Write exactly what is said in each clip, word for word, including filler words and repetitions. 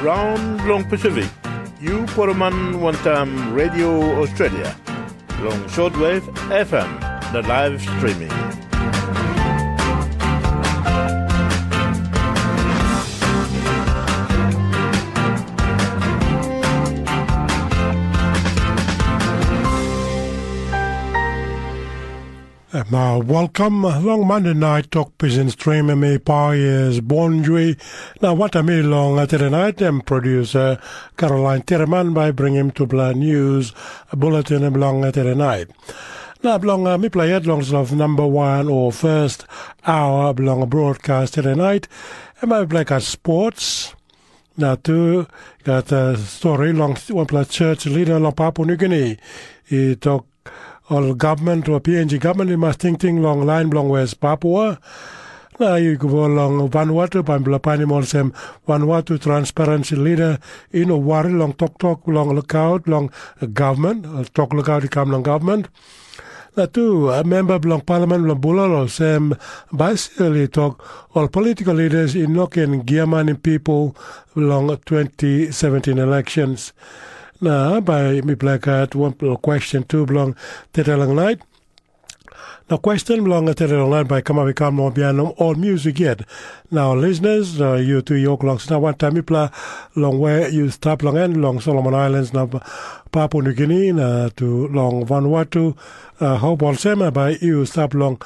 Raun long Pasifik, yu poroman wantaim Radio Australia long shortwave F M na live streaming. Na welkam long Monday Night Tok Pisin Stream, em i Paias Bonjui. Na wantaim mi long tede nait, em producer Caroline Tereman bai bringim tupela news bulletin bilong tede nait. Na bilong uh, mipela yet long self number one o first hour bilong broadcast tede nait, em bai mipela gat sports. Na tu gat uh, story long wanpela church leader long Papua New Guinea. I tok ol government o P N G government i mas tingting long lain bilong West Papua. Na i go long Vanuatu, bai mipela painim olsem Vanuatu Transparency Leader i no wari long toktok long lukaut long government, tok lukaut i kam long government. Na tu, memba bilong palamen bilong Bulolo olsem Basil i tok, ol political leaders i no ken giamanim people long twenty seventeen elections. Na bai mipela gat wanpela question tu bilong tete long nait. Na question bilong tete long nait bai kamap i kam long bihain ol music yet. Na ol listeners, uh, yu tu yok long sina wantaim mipela long we yu stap long en long Solomon Islands na Papua New Guinea na tu long Vanuatu, uh, hope olsem bai yu stap long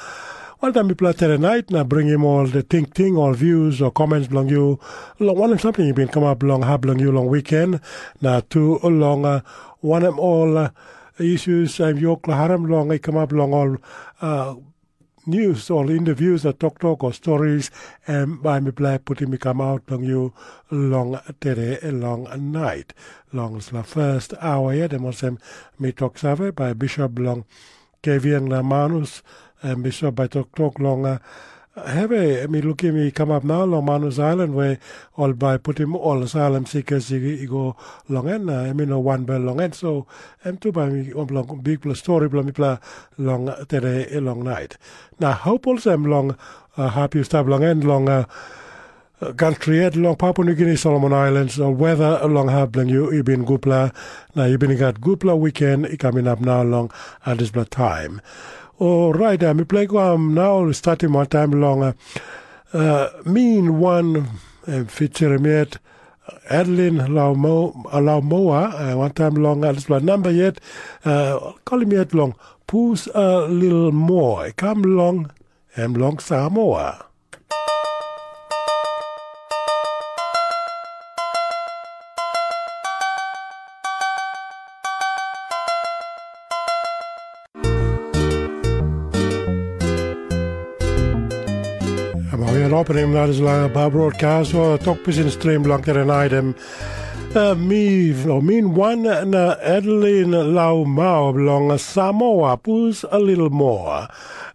wantaim mipela tete nait na bringim ol de tingting, ol views o comments bilong yu long wanem samting i bin kamap long hap bilong yu long weekend, na tu long uh, wanem ol uh, issues em yokla harim long i kamap long ol uh, news, ol interviews, na toktok o stories, em bai mipela putim i kam aut long yu long tere long nait. Long dispela first hour yet, em olsem mi tok save, bai bishop bilong Keviang na Manus, em bishop bai toktok long uh, hewe, mi lukim i kamap nau long Manus Island, we ol bai putim ol asylum seekers i, i go long en, na em i no wanbel long en, so em tu bai mi wanpela bikpela stori bilong mipela long tere long nait. Na hope olsem long uh, hap yu stap long en long uh, country yet long Papua New Guinea, Solomon Islands, uh, weather long hap bilong yu i bin gutpela, na yu bin gat gutpela weekend i kam inap nau long uh, dispela taim. Orait, uh, mipela i go um, nau statim wantaim long uh, uh, min wan uh, featurim yet Adeline Laumo, Laumoa, uh, wantaim long uh, dispela namba yet, uh, kolim yet long Pus a Lil Moa, i kam long em long Samoa. Em ol opening na dispela broadcast o tok pisin stream bilong tede nait em uh, mi o min wan na Adeline Laumau bilong Samoa, pus a little more.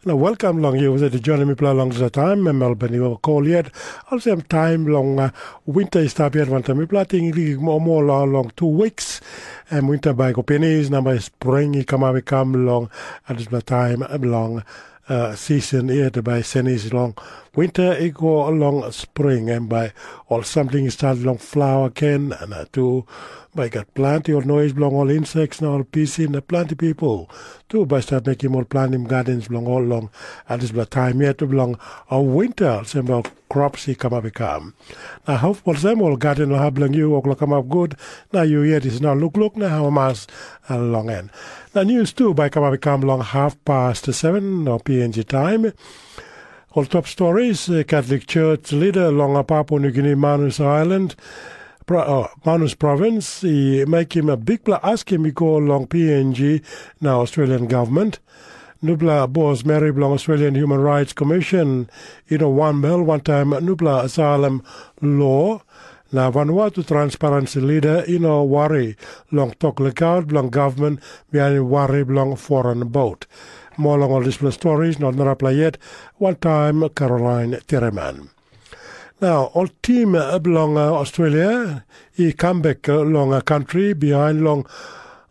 Na welkam long yu olsem i joinim mipela long dispela taim, em Melbourne i kol yet. Olsem taim long uh, winter i stap yet wantaim mipela ting i moa long long two weeks. Em winter bai go pinis, na bai spring i kamap i kam long uh, dispela taim bilong uh, season yet bai senis long winter i go long spring, em bai ol samting i start long flower ken, na tu bai gat planti ol nois bilong ol inseks na ol pisi na planti pipul tu bai start mekim ol planim gadens bilong ol long dispela taim yet bilong winter, olsem ol crops i kamap i kam. Na hop olsem ol gaden hap bilong yu ol kamap gut, na yu yet i no lukluk na amamas long en. Na nius tu bai kamap i kam long hap pas seven o P N G taim. Ol top stories, Catholic Church leader long Papua New Guinea, Manus Island, Manus Province, i mekim bikpela askim i go long P N G na Australian government. Nupela bos meri bilong Australian Human Rights Commission i no wanbel wantaim nupela asylum lo, na Vanuatu Transparency Leader i no wari long tok likaut bilong gavman bihainim wari bilong foran bot. Moa long ol dispela stories na ol narapela yet, wantaim Caroline Tereman. Na ol tim bilong Australia i kam bek long kantri bihain long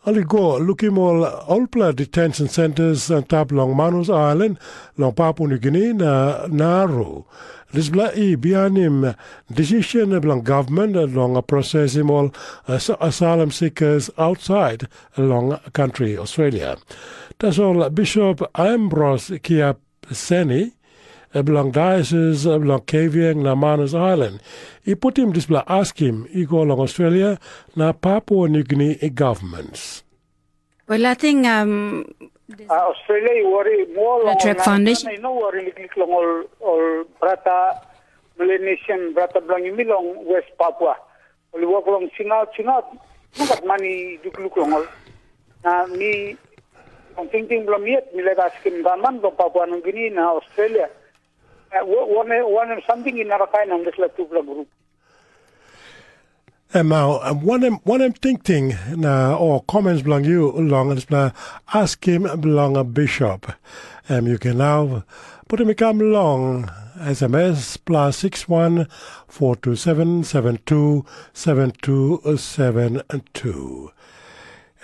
ol i go lukim ol olpela detention centers antap long Manus Island long Papua Nugini na Nauru. Dispela i bihainim decision bilong gavman long prosesim ol asylum seekers outside long kantri Australia. Tasol Bishop Ambrose Kiap Seni bilong Diocese bilong Kavieng na Manus Island i putim dispela askim i go long Australia na Papua New Guinea governments. Well, I think um, Australia i wori moa long Track Foundation i no wori liklik long ol ol brata Melanesian brata bilong yumi long West Papua. Ol i wok long singaut singaut, no gat man i lukluk long ol. Na mi long tingting bilong mi yet mi laik askim gavman bilong Papua Nugini na Australia, wanem samting i narakain long dispela tupela grup. Em nau, wanem, wanem tingting na o comments bilong yu long dispela askim bilong bishop? Em yu ken nau putim i kam long S M S plus six one four two seven seven two seven two seven two.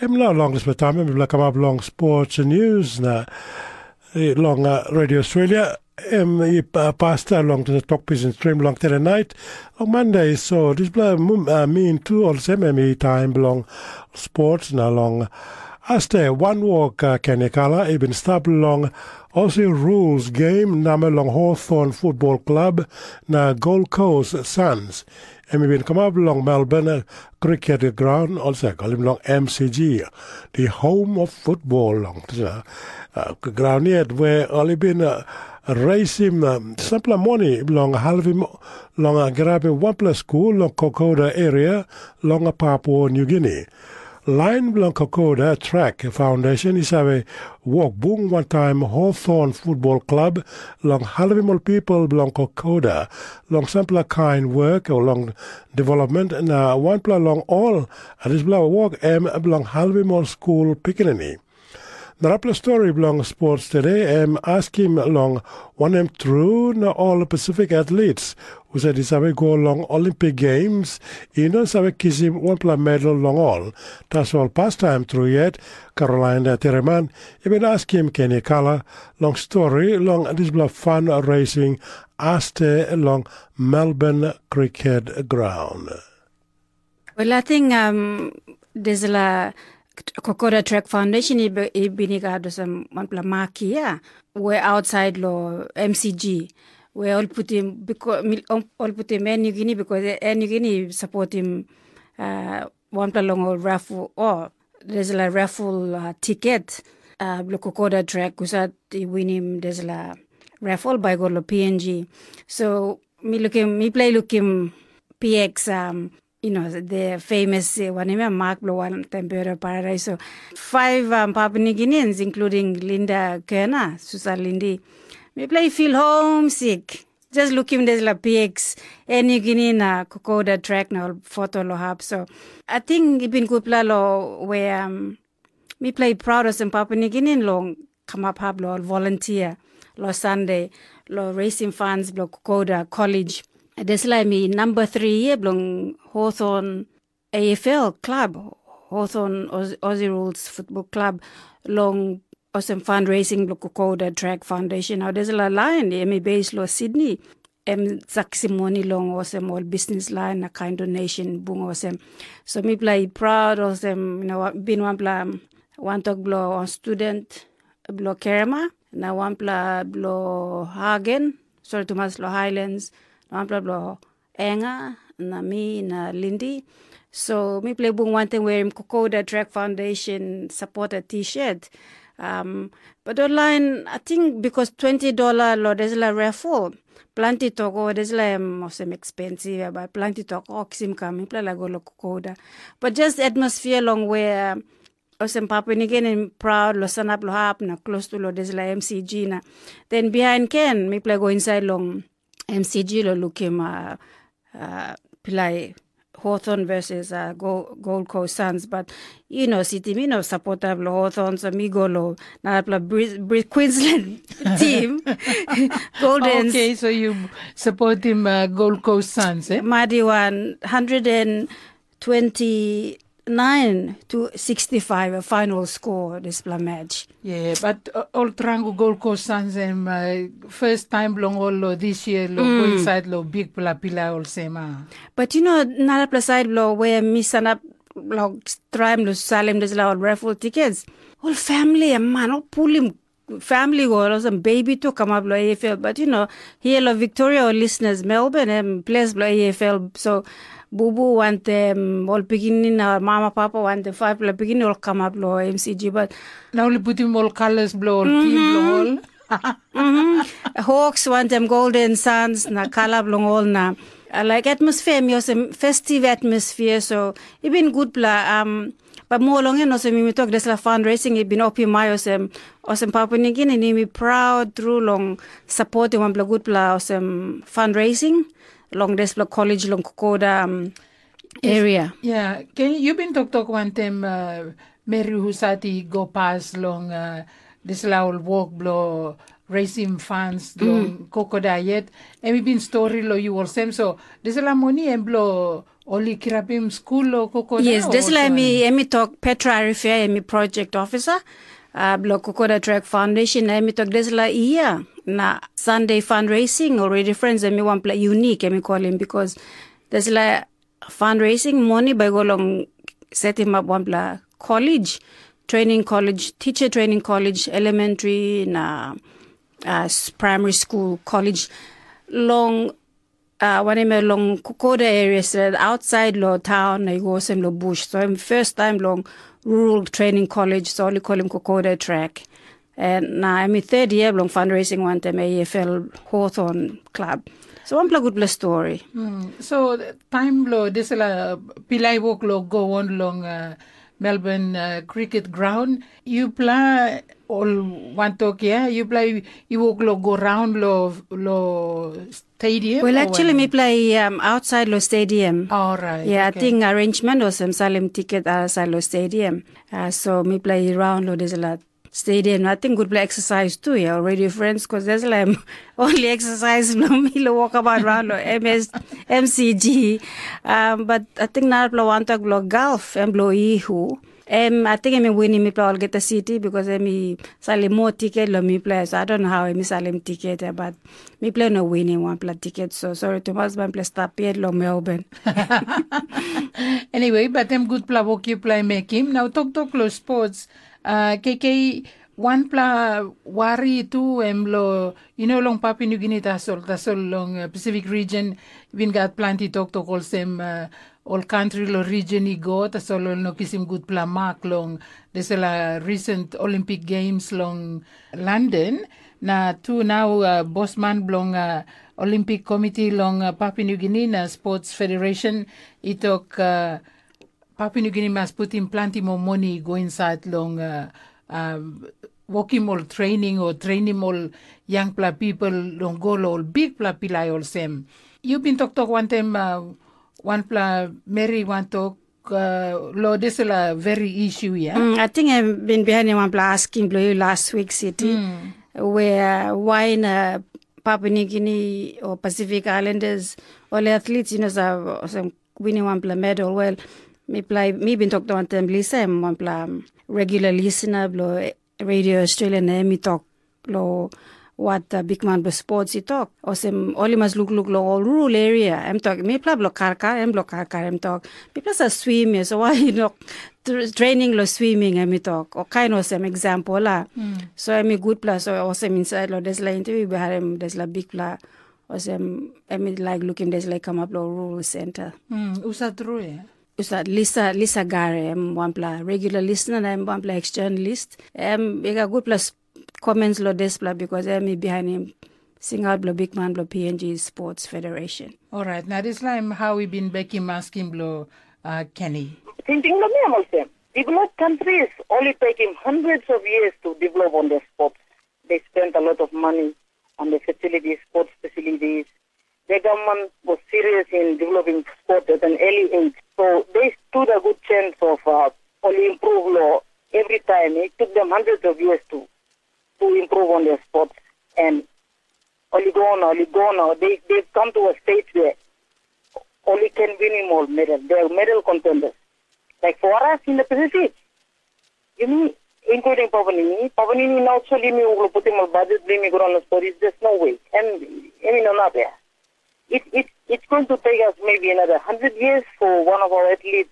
Em nau long dispela taim em i kamap long sports news na long Radio Australia, em i pasta long dispela tok pisin strim long telenait long Monday. So dispela min tu olsem em i taim bilong sport na long Aste wanwok Kenikala i bin stap long Aussie Rules game namel long Hawthorn Football Club na Gold Coast Suns. Em i bin kamap long Melbourne Cricket Ground olsem kolim long M C G, the home of football long graun yet we ol i bin reisim sampela moni bilong halvim long kirapim wanpela skul long Kokoda area long Papua New Guinea. Lain bilong Kokoda Track Foundation i save wok bung wantaim Hawthorn Football Club long halvim ol pipel bilong Kokoda long sampela kain wok o long development na wanpela long ol dispela wok em bilong halvim ol skul pikinini. Narapela stori bilong sport today em askim long wanem tru na ol Pacific athletes husat i save go long Olympic Games i no save kisim wanpela medal long ol. Tasol pastaim tru yet, Carolina Tereman i bin askim Kenny Kala long stori long dispela fun racing aste long Melbourne Cricket Ground. Well, I think um, dispela Kokoda Track Foundation i bin i gat olsem wanpela maki ya we outside lo M C G we ol putim ol putim Air Niugini because Air Niugini i sapotim uh, wanpela long ol raffle o dispela raffle uh, tiket uh, bilong Kokoda Track kusat i winim dispela raffle bai go lo P N G. So mi lukim mi play lukim P X um, you know, the famous uh, wanem ya mak bilong wan tempero paradise. So five um, Papua New Guineans, including Linda Kerner, Susan Lindy, mi play feel homesick. Just lukim dispela P X Air Niugini na Kokoda Track na ol foto lo hap. So I think i bin gutpela lo we um, mi play proud olsem Papua New Guinea long kamap hap lo ol volunteer lo Sunday lo raising funds bilong Kokoda College. Dispela mi number three year bilong Hawthorn A F L club, Hawthorn Aussie Rules Football Club long olsem fundraising bilong Kokoda Track Foundation. Nau dispela lain em i base lo Sydney. Em saksim moni long olsem ol bisnis lain na kain donation bung olsem. So mipela i proud olsem you know, bin wanpela wantok bilong student bilong Kerema na wanpela bilong Hagen, sori tumas long Highlands, na wanpela bilong Enga na mi na Lindy. So mipela i bung wantaim werim Kokoda Track Foundation supporter t-shirt. Um, but online, I think because twenty dollar lo dispela raffle, planti tok o dispela em olsem expensive ya bai planti tok o kisim kam mipela laik go lo Kokoda. But just atmosphere long where olsem Papua New Guinea proud lo sanap lo hap na close to lo dispela M C G na. Then behind Ken mipela go inside long M C G lo lukim uh, uh, pilai Hawthorn versus uh, Gold Coast Suns, but you know, City mi no supporter lo Hawthorn, so mi go lo na pla Queensland team, Golden. Okay, so you support him uh, Gold Coast Suns, eh? Madi one hundred and twenty nine to sixty-five a final score dispela match. Yeah, but uh, ol Trangu Gold Coast Suns em uh, first time long ol lo this year lo mm. Go inside lo big pela pila olsem ah. But you know, narapela side lo where mi sanap lo try lo salim dispela ol raffle tickets. Ol family a man, ol pulim family go olsem baby tu kamap lo A F L, but you know, here lo Victoria or listeners Melbourne em place lo A F L, so bubu wantem ol pikinini na mama papa wantem five pela pikinini ol kamap lo M C G, but na ol putim ol colors blo ol team blo ol. Mm-hmm. Hawks wantem Golden Suns na kala bilong ol na uh, like atmosphere mi olsem festive atmosphere, so i bin gutpela um, But moa long en olsem yumi tok dispela fundraising i bin opim ai olsem olsem Papua New Guinea ni mi proud tru long supportim wanpela gutpela olsem fundraising long dispela college long Kokoda um, area. Yeah, can you been tok tok wantem uh, Mary Husati go pas long uh, dispela ol work blo raising funds long mm. Kokoda yet? Em i bin story lo you olsem so dispela money em blo Ol i kirapim skul lo Kokoda? Yes, dispela em i tok Petra Arifia, em i project officer uh, bilong Kokoda Track Foundation, na em i tok dispela ia na Sunday fundraising already friends em i wanpela unique em i kolim because dispela fundraising moni bai go long setim up wanpela college, training college, teacher training college, elementary na uh, primary school, college long uh, wanem ya long Kokoda area stret outside lo town na i go olsem lo bush. So em first time long rural training college, so ol i kolim Kokoda track. And na em i third year long fundraising wantaim A F L Hawthorn Club. So wanpela gutpela story. Mm. So time lo dispela pilai wok lo go on long uh, Melbourne uh, cricket ground. Yupela ol wantok ya, yupela i wok lo go round lo lo stadium? Well, actually, mi play um, outside lo stadium. All right. Yeah, okay. I think arrangement was um, salim ticket outside lo stadium. Uh, so mi play round lo dispela stadium. I think good play exercise too. Yeah, already friends because there's like only exercise lo mi lo walk about round lo M S, M C G. Um, but I think narapela wantok lo golf and lo ihu. Em, I think em i winim mipela olgeta city because em i salim moa tiket long mipela, so I don't know how em i salim tiket ya, but mipela no winim wanpela tiket, so sorry tumas bai mipela stap yet long Melbourne. Anyway, but em gutpela wok yupela i mekim. Nau toktok long sports, uh, K K, wanpela wari tu em lo, you know, long Papua New Guinea tasol, tasol long uh, Pacific region, bin gat planti toktok olsem uh, ol kantri long region i go, tasol ol no kisim gutpela mak long dispela recent Olympic Games long London. Na tu nau uh, bosman bilong uh, Olympic Committee long uh, Papua New Guinea na Sports Federation i tok uh, Papua New Guinea mas putim planti moa moni i go insait long uh, um, wokim ol training o trainim ol yangpela pipel long go long ol bikpela pilai olsem. Yu bin toktok wantaim uh, wanpela meri wantok uh, lo dispela very issue ya. Mm, I think I bin behind wanpela asking bilong you last week city mm. Where why na Papua New Guinea or Pacific Islanders, all athletes, you know, sa, sa winim wanpela medal. Well, mi play, mi bin tok wantaim Lisa, em wanpela regular listener bilong Radio Australia na em i tok lo wat uh, bikman bilong sports i tok. Olsem, ol i mas lukluk long ol rural area. Em tok, mipela bilong karkar, em bilong karkar, em tok. Mipela sa swim ya, so why you know training lo swimming em i tok. O kain olsem example la. Mm. So em i gutpela, so olsem inside lo dispela interview, bi harim dispela bikpela, olsem, em i like lukim dispela i kamap lo rural center. Mm, usa tru ya? Usa Lisa, Lisa Gare, em wanpela regular listener, na em wanpela ex-journalist. Em i gat gutpela comments lo dispela because em i behind him sing out bilong bikman bilong P N G Sports Federation. Alright, na dispela em how i bin bekim askim bilong uh, Kenny. Thinking lo mi em olsem. Developed countries only take him hundreds of years to develop on their sports. They spent a lot of money on the facilities, sports facilities. The government was serious in developing sport at an early age. So they stood a good chance of uh, only improve law every time. It took them hundreds of years to, to improve on their sports. And only go on, only go on. They, they've come to a stage where only can win him all medal. They are medal contenders. Like for us in the Pacific, you mean including Pavanini, Pavanini now actually me will put him on budget, bring me ground studies, there's no way. And I mean another. It, it, it's going to take us maybe another hundred years for one of our athletes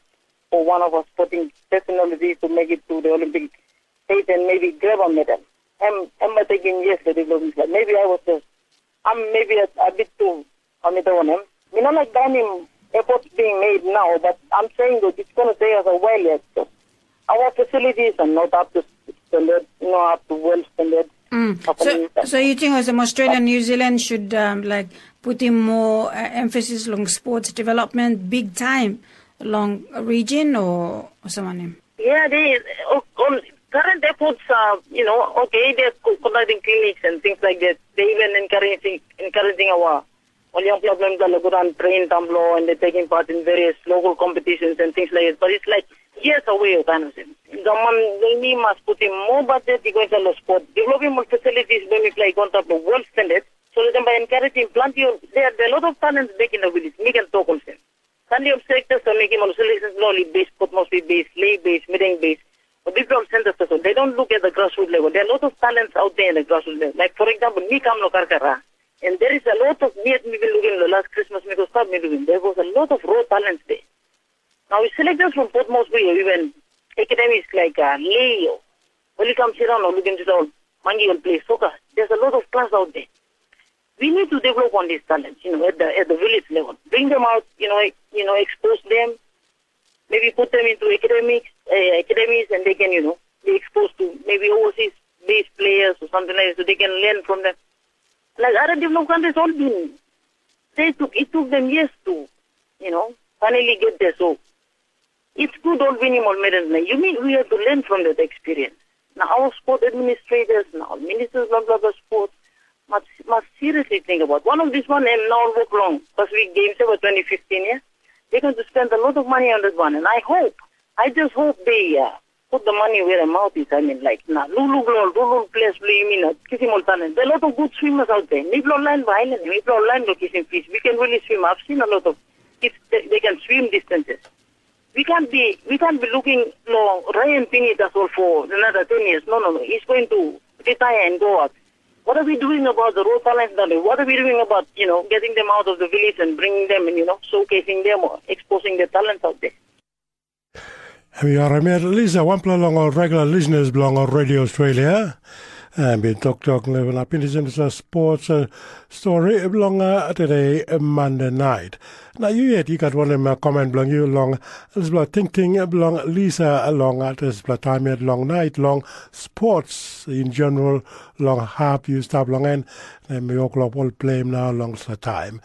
or one of our sporting personalities to make it to the Olympic stage and maybe grab a medal. I'm, I'm not taking yes the development. Maybe I was just, I'm maybe a, a bit too, I'm the one. You know, like, I mean, efforts being made now, but I'm saying that it's going to take us a while yet. So our facilities are not up to standard, not up to well standard. Mm. So, so you think as an Australian, New Zealand should um, like put in more uh, emphasis on sports development, big time, along a region or, or someone? Yeah, they, on current efforts are, you know, okay, they're conducting clinics and things like that. They even encouraging encouraging our all young people to go and train tamblo and they're taking part in various local competitions and things like that. But it's like years away, you kind of thing. Government they need must put in more budget, they go into the sport, developing more facilities when we play contact the world standard. So that by encouraging plenty of there, there are a lot of talents back in the village. We can talk on them. Plenty of sectors are making all solutions, lowly based, Potmosby based, lay based, midang based. But people all centers also, they don't look at the grassroots level. There are a lot of talents out there in the grassroots level. Like for example, me come lo Karkara. And there is a lot of me at me been looking the last Christmas me go start me looking. There was a lot of raw talents there. Now we select us from Port Moresby or even academies like uh, Leo. When you come sit down or look into town, Mangi will play soccer. There's a lot of class out there. We need to develop on these talents, you know, at the at the village level. Bring them out, you know, you know, expose them. Maybe put them into academics, uh, academies, and they can, you know, be exposed to maybe overseas based players or something like that, so they can learn from them. Like other developed countries, all been they took it took them years to, you know, finally get there. So it's good all winning all medals. Now you mean we have to learn from that experience. Now our sport administrators, now ministers, blah blah blah, sports must must seriously think about. One of this one and now work long because we games over twenty fifteen, yeah, they're going to spend a lot of money on that one, and I hope, I just hope they uh, put the money where the mouth is. I mean, like now, lulu glol, lulu place, blue, you mean, uh, kisim all talent. There are a lot of good swimmers out there. Miplo line by island, miplo line lo kisim fish. We can really swim. I've seen a lot of kids. They, they can swim distances. We can't be we can't be looking no Ryan Pini that's all for another ten years. No, no, no. He's going to retire and go out. What are we doing about the raw talents? Darling? What are we doing about, you know, getting them out of the village and bringing them and, you know, showcasing them or exposing their talents out there? Em i harim yet Lisa, wanpela long ol regular listeners bilong ol Radio Australia. Em i toktok na pinisim dispela sports uh, story bilong uh, today, uh, Monday night. Na yu yet i gat wanem uh, comment bilong yu long dispela tingting bilong Lisa long uh, dispela taim yet long nait long sports in general long hap yu stap long en, na mi oklop ol plim na long dispela taim.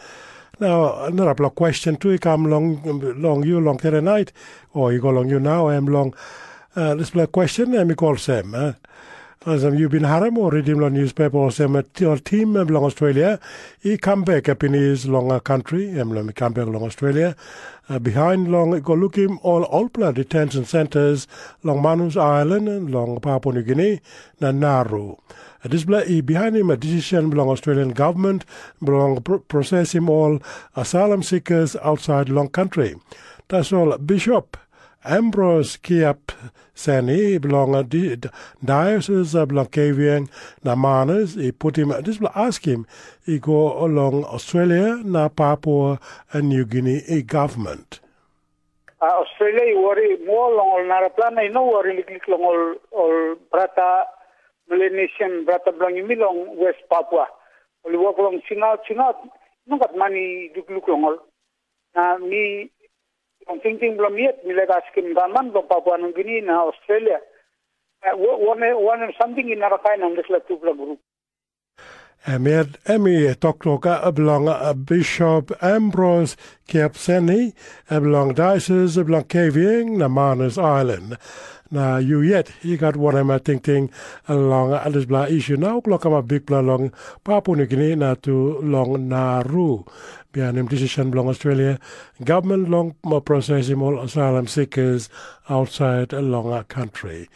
Na narapela question tu i kam long, long yu long tere nait, o i go long yu nau, em long uh, dispela question em i go olsem. Uh, Olsem yu bin harim o ritim long newspaper olsem ol tim bilong Australia i kam bek pinis long kantri, em long i kam bek long Australia. Uh, bihain long i go lukim ol olpela detention centers long Manus Island, long Papua New Guinea, na Nauru. Dispela i bihainim a decision bilong Australian government bilong prosesim ol asylum seekers outside long country. Tasol Bishop Ambrose Kiap Seni bilong Diocese bilong Kevieng na Manas i putim dispela askim i go long Australia na Papua New Guinea government. Australia i wori moa long ol narapela na i no wori liklik long ol ol brata Melanesian, brata bilong yumi long West Papua. Ol i wok long singaut singaut, no gat man i lukluk long ol. Na mi, long tingting bilong mi yet, mi laik askim gavman bilong Papua Nugini na Australia, wanem samting i narakain long dispela tupela grup. Em yet em i toktok bilong Bishop Ambrose Kiapseni bilong Diocese bilong Kevieng na Manus Island. Na yu yet i gat wanem tingting long dispela issue na ol kamap bikpela long Papua Nugini na tu long Nauru. Bihainim decision bilong Australia government long prosesim ol asylum seekers outside long country.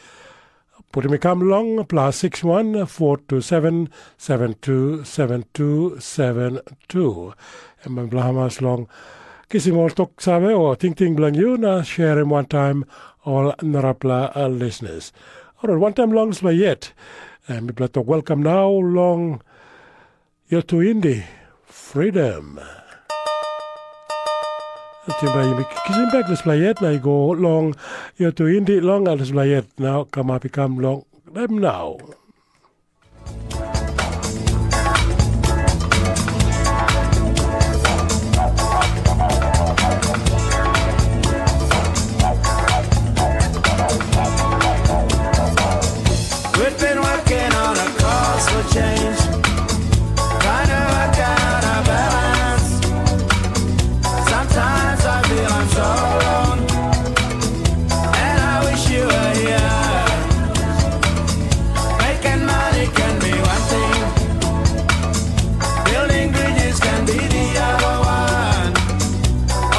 Putim i kam long plus six one four two seven seven two seven two seven two. Em em Blahamas long kisim ol tok save o tingting bilong yu na sharim wantaim ol narapela uh, listeners. Orait, wantaim long dispela yet, em mipela tok welkam nau long Yotu Indi, Freedom. Tingbai yumi kisim bek dispela yet na i go long Yotu Indi long dispela yet na kamap i kam long em nau. We've been working on a cause for change, trying to work out a balance. Sometimes I feel I'm so alone, and I wish you were here. Making money can be one thing, building bridges can be the other one.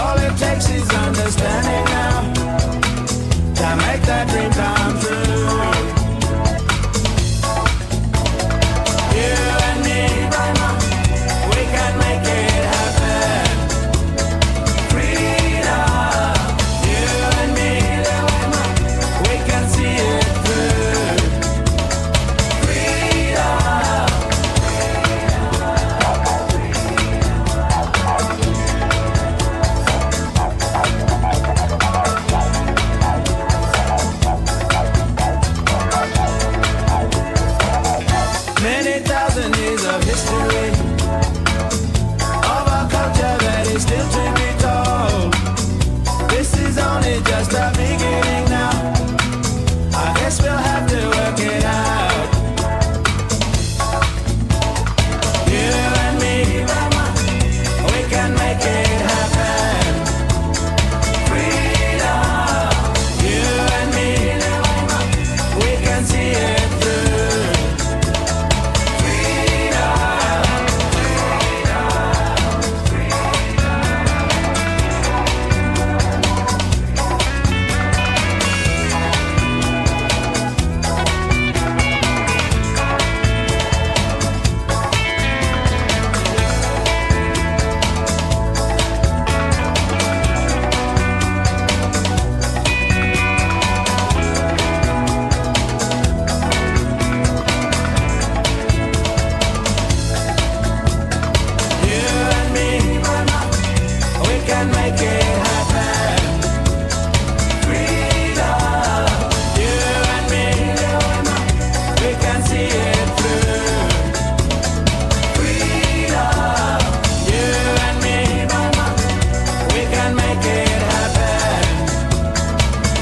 All it takes is understanding now to make that dream come true. You and me, Rema, we can make it happen. Freedom. You and me, Rema, we can see it through. Freedom. Many thousand years of history, of a culture that is still to be told. This is only just the beginning now. I guess we'll have to work it out. You and me, Rema, we can make it happen. Freedom. You and me, Rema, we can see it through. Freedom. You and me, Rema, we can make it happen. Freedom. You and me, Rema, we can see it through. Freedom. You and me, Rema, we can make it happen.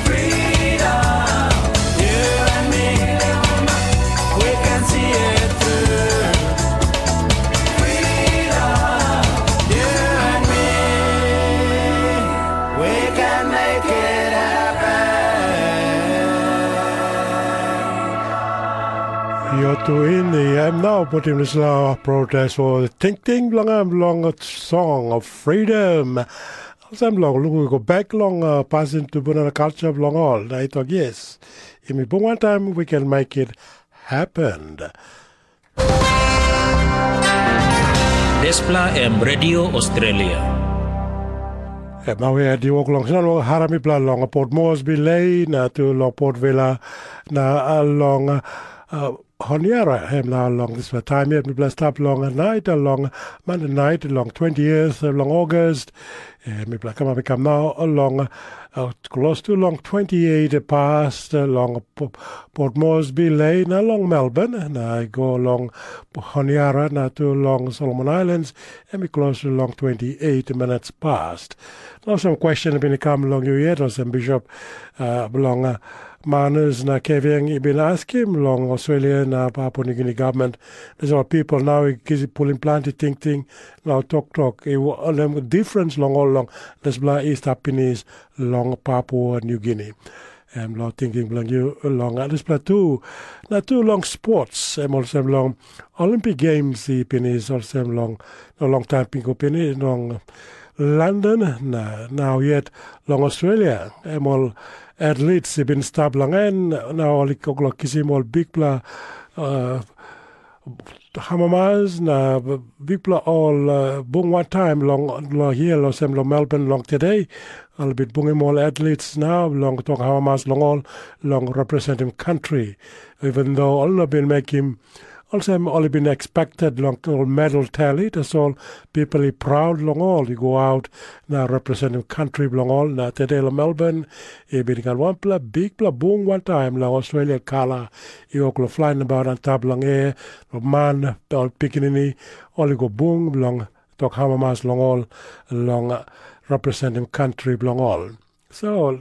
Freedom. You and me, we can see it through. Freedom. You and me, we can make it happen. Yotu Ini, em nau putim dispela protest o tingting bilong em long Song of Freedom. Olsem long luku i go bek long uh, pasin tumbuna na culture bilong ol. Na i tok, yes, yumi bung wantaim we can make it happen. Dispela em Radio Australia. Em nau yet i wok long Sinaloa, haramipela long Port Moresby Lei, na tu long Port Vila, na uh, long uh, Honiara, em na long dispela taim yet mipela stap long nait, long Monday night, long twentieth, long August, em mipela kamap i kam nau long uh, close to long twenty-eight past, long Port Moresby Lane, na long Melbourne, na i go long Honiara, na tu long Solomon Islands, em i close to long twenty-eight minutes past. Now some question bin i kam long yu yet, olsem Bishop uh, bilong uh, Manus na Keviang i bin askim long Australia na Papua New Guinea government. Dispela people nau i pulim planti tingting na toktok i wanem difference long ol long dispela i stap pinis long Papua New Guinea. Em long tingting bilong yu long dispela tu, na tu long sports, em olsem long Olympic Games i pinis olsem long no long taim pingo pinis long London, na nau yet long Australia, em ol athletes i bin stap long en, na ol i go kisim ol bikpela uh, Hamamas na bikpela ol uh, bung wantaim long, long hia olsem long Melbourne long today. Ol bin bungim ol athletes na long tok hamamas long ol long representim country. Even though ol no bin mekim olsem ol bin expected long ol medal tally, tasol people i proud long ol i go out na representim country bilong ol. Na today long Melbourne, i bin gat wanpela bikpela bung wantaim long Australia kala i wok long flain nabaut antap long air, long man, ol pikinini, ol i go bung bilong tok amamas long ol, long uh, representim kantri bilong ol. So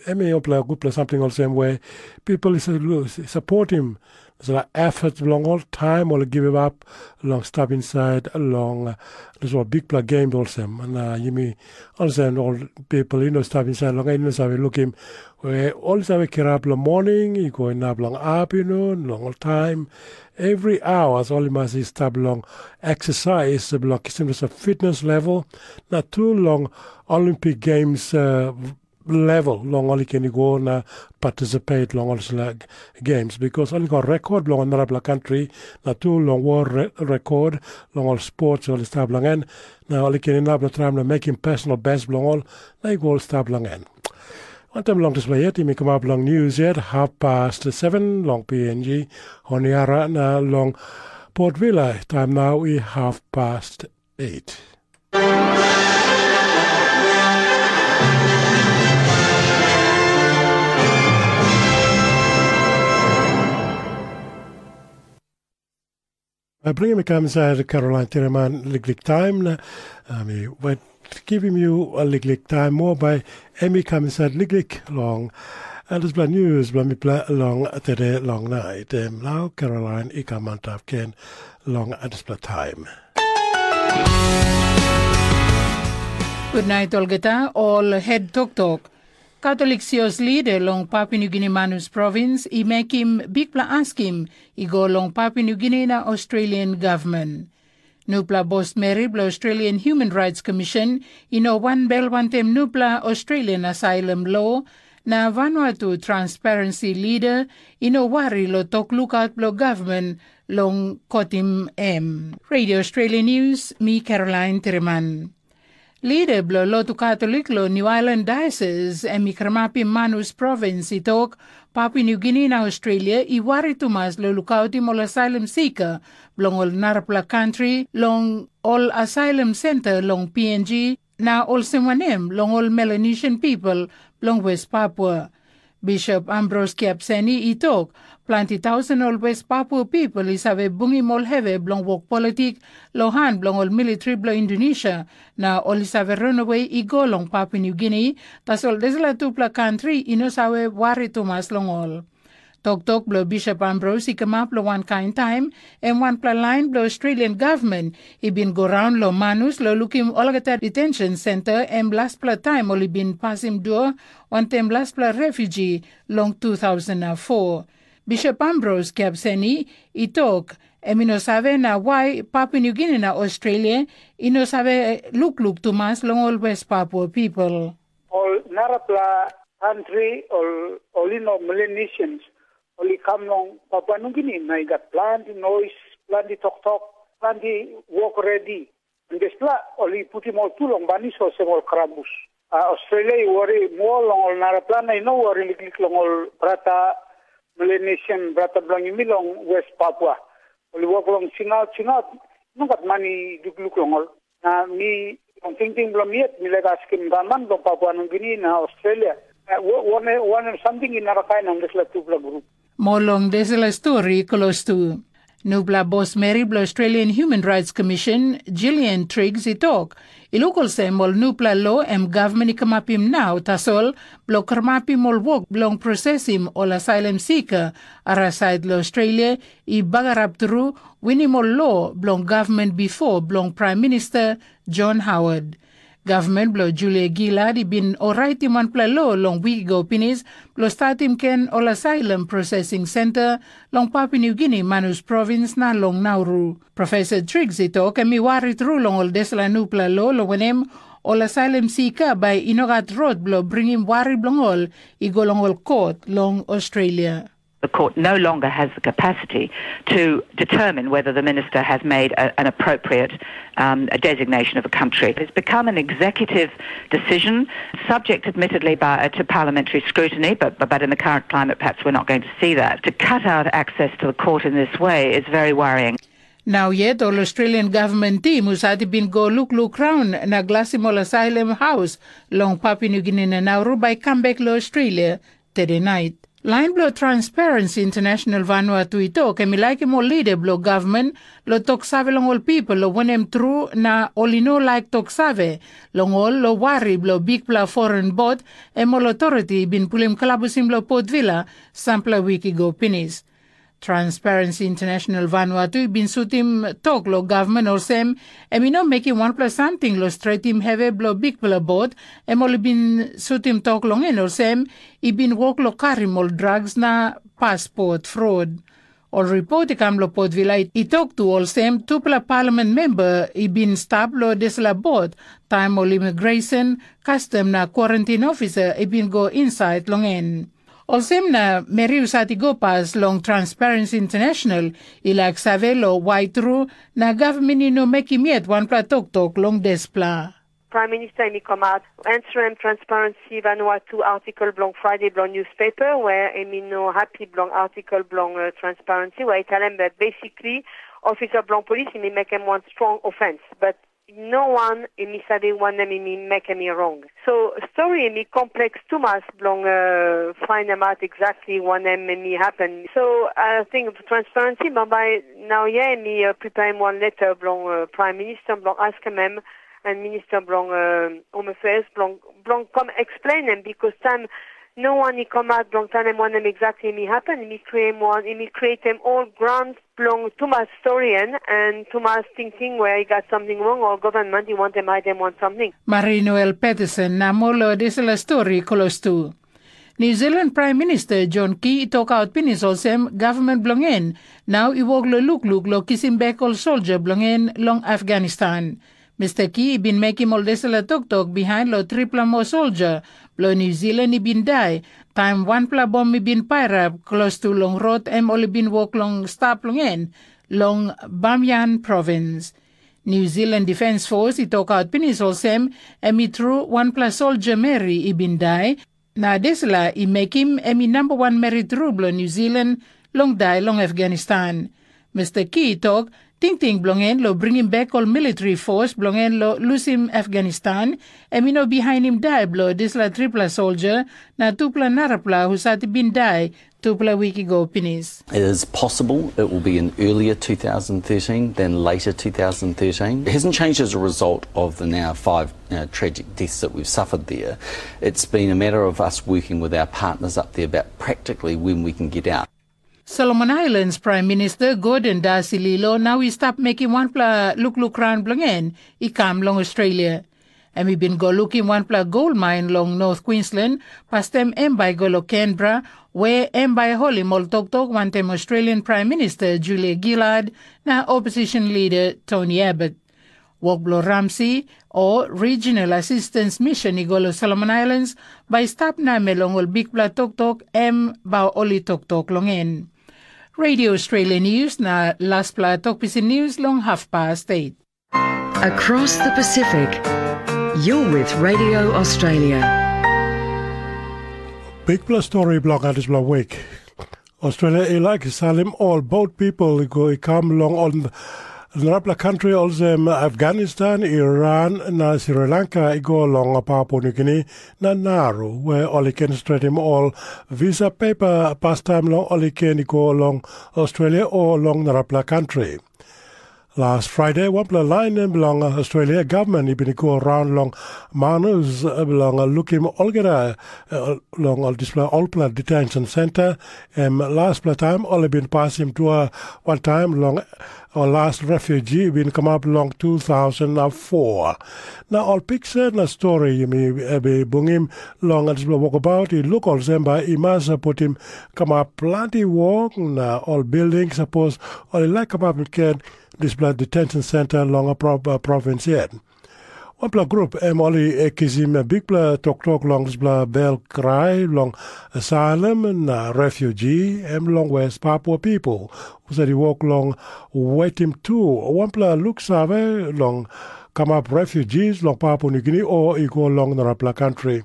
em i wanpela gutpela samting olsem we people i sapotim dispela efforts bilong ol taim ol i givim ap long stap insait long uh, dispela bikpela game olsem. Na yumi olsem ol people i no stap insait long en i no save lukim we ol i save kirap long moning i go inap long apinun long ol taim every hours ol i mas i stap long exercise bilong kisim dispela fitness level na tu long Olympic Games uh, level long ol i ken i go na participate long ol sila games because ol i go rekod bilong ol narapela kantri na tu long world re- rekod long ol sports ol i stap long en na ol i ken inap long traim na mekim personal best bilong ol na i go ol stap long en. Wantaim long dispela yet yumi kamap long news yet half past seven long P N G Honiara na long Port Vila taim nau i half past eight. Bai bringim i kam insait Caroline Tiraman liklik taim na mi wet givim yu a liklik taim moa bai em i kam insait liklik long dispela news bilong mipela long tede long nait. Em nau Caroline i kam antap gen long dispela taim. Gutnait olgeta, ol het toktok. Katolik sios lida long Papua Nugini Manus provins i mekim bikpela askim i go long Papua Nugini na Australian gavman. Nupela bos meri bilong Australian Human Rights Commission i no wanbel wantaim nupela Australian asylum lo, na Vanuatu Transparency lida i no wari long tok lukaut bilong gavman long kotim em. Radio Australia News, mi Caroline Tiriman. Lida bilong lotu Katolik long New Ireland Diocese em i karamapim Manus provins i tok, Papua Nugini na Australia i wari tumas long lukautim ol asylum sika bilong ol narapela kantri long ol asylum senta long P N G na olsem wanem long ol Melanesian pipel bilong West Papua. Bishop Ambrose Kiapseni i tok, planti tausen ol West Papua pipel i save bungim ol hevi bilong wok politik long han bilong ol militri bilong Indonesia, na ol i save ranawe i go long Papua Nugini, tasol dispela tupela kantri i no save wari tumas long ol. Toktok bilong Bishop Ambrose i kamap long wankain taim, em wanpela lain bilong Australian gavman i bin go raun long Manus long lukim olgeta detention senta, em laspela taim ol i bin pasim dua wantaim laspela refugee long two thousand four. Bishop Ambrose Kiapseni i tok, em i no save na wai Papua Nugini na Australia i no save lukluk tumas long ol West Papua pipel. Ol narapela kantri ol, ol i no Melanesians, ol i kam long Papua Nugini na i gat planti nois, planti toktok, planti wok redi. Na dispela ol i putim ol tu long banis olsem ol karabus. A, Australia i wari moa long ol narapela na i no wari liklik long ol brata Melanesian, brata bilong yumi long West Papua. Ol i wok long singaut, singaut, i no gat man i lukluk long ol. Na mi, long tingting bilong mi yet, mi laik askim gavman bilong Papua Nugini na Australia, wanem samting i narakain long dispela tupela grup? Moa long dispela stori klostu. Nupela bos meri bilong Australian Human Rights Commission, Gillian Triggs, i tok, i luk olsem ol nupela lo em gavman i kamapim nau, tasol bilong karamapim ol wok bilong prosesim ol asylum sika arasait long Australia i bagarap tru, winim ol lo bilong gavman bipo bilong Pram Minista John Howard. Gavman bilong Julia Gillard i bin oraitim wanpela lo long wik i go pinis bilong statim gen ol asylum prosesing senta long Papua Nugini Manus provins na long Nauru. Profesa Triggs i tok em i wari tru long ol dispela nupela lo, long wanem, ol asylum sika bai i no gat rot bilong bringim wari bilong ol i go long ol kot long Australia. The court no longer has the capacity to determine whether the minister has made a, an appropriate um, a designation of a country. It's become an executive decision, subject admittedly by, to parliamentary scrutiny, but, but in the current climate, perhaps we're not going to see that. To cut out access to the court in this way is very worrying. Nau yet ol Australian government team husat i bin go lukluk raun na glasim ol asylum house long Papua New Guinea na Nauru bai kam bek long Australia today night. Lain bilong Transparency International Vanuatu i tok em i laikim ol lida bilong gavman long tok save long ol pipel long wanem tru na ol i no laik tok save long ol long wari bilong bikpela foren bot em ol otoriti i bin pulim kalabusim long Port Vila sampela wik i go pinis. Transparency International Vanuatu i bin sutim tok long gavman olsem em i no mekim wanpela samting long stretim hevi bilong bikpela bot, em ol i bin sutim tok long en olsem i bin wok long karim ol drugs na pasport fraud. Ol ripot i kam long Port Vila i tok tu olsem tupela palamen memba i bin stap long dispela bot taim ol imigresen, kastam na kwarantin ofisa i bin go insait long en. Olsem na meri husat i go pas long Transparency International i laik save long wai tru na gavman i no mekim yet wanpela toktok long dispela. Prime Minister em i come out answer em Transparency Vanuatu article bilong Friday bilong newspaper where em i no happy bilong article bilong uh, Transparency where i tell em that basically officer bilong police em i make em one strong offense but no one em i save wanem em i make em i wrong. So story em i complex too much bilong uh, find em out exactly wanem em i happen. So I think Transparency bambai now yeah em i uh, prepare em one letter bilong uh, Prime Minister bilong ask em em and Minister bilong uh, Home Affairs bilong bilong come explain em because time no one i come out bilong time em wanem exactly em i happen em i create one em i create em all ground bilong too much story and and too much thinking where i got something wrong or government i want em hide em want something. Marie Noel Peterson na molo dispela story close to. New Zealand Prime Minister John Key i tokaut pinis olsem gavman bilong en nau i wok long lukluk long kisim bek ol soldia bilong en long Afghanistan. Mister Key i bin mekim ol dispela toktok bihain long tripela moa soldia bilong New Zealand i bin dai taim wanpela bom i bin pairap klostu long rot em ol i bin wok long stap long en long Bamyan provins. New Zealand Defence Force i tokaut pinis olsem em i tru wanpela soldia meri i bin dai, na dispela i mekim em i namba wan meri tru bilong New Zealand long dai long Afghanistan. Mister Key i tok, tingting bilong en long bringim bek ol military force bilong en long lusim Afghanistan, em i no bihainim dai bilong dispela tripela soldia na tupela narapela husat i bin dai tupela wik i go pinis. It is possible it will be in earlier two thousand thirteen than later two thousand thirteen. It hasn't changed as a result of the now five uh, tragic deaths that we've suffered there. It's been a matter of us working with our partners up there about practically when we can get out. Solomon Islands Prime Minister Gordon Darcy Lilo nau i stap mekim wanpela lukluk raun bilong en i kam long Australia. Em i bin go lukim wanpela gol main long North Queensland, pastem em bai i go long Canberra, we em bai i holim ol toktok wantaim Australian Prime Minister Julia Gillard na opposition leader Tony Abbott. Wok bilong Ramsey o Regional Assistance Mission i go long Solomon Islands bai i stap namel long ol bikpela toktok em bai ol i toktok long en. Radio Australia News na laspela tok pisin news long halfpast eight. Across the Pacific, you're with Radio Australia. Bikpela stori bilong dispela wik. Australia i laik salim ol boat people i go i kam long ol narapela kantri olsem Afghanistan, Iran na Sri Lanka i go long Papua New Guinea na Nauru, where ol i ken stretim ol visa pepa pastaim long ol i ken i go long Australia o long narapela kantri. Las Friday, wanpela lain bilong Australia government i bin i go raun long manus bilong lukim olgeta long ol dispela olpela detention center. Em laspela taim ol i bin pasim dua wantaim long ol las refugee i bin kamap long two thousand four. Na ol piksa na stori yumi bin bungim long dispela wokabaut i luk olsem bai i mas putim kamap planti wok na ol bilding sapos ol i laik kamap gen dispela detention center long a provins yet. Wanpela grup em ol i kisim bikpela toktok long dispela bel krai long asylum na refugee em long West Papua people husat i wok long wetim tu wanpela luksave long kamap refugees long Papua Nugini o i go long narapela kantri.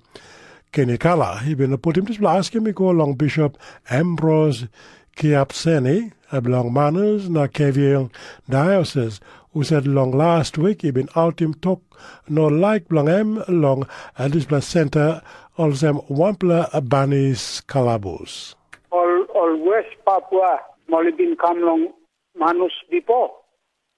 Kenikala i bin putim dispela askim i go long Bishop Ambrose Kiapseni bilong Manus na Keviang Diocese, husat long last wik i bin autim tok no laik bilong em long dispela senta olsem wanpela banis kalabus. Ol, ol West Papua, ol i bin kam long Manus bipo.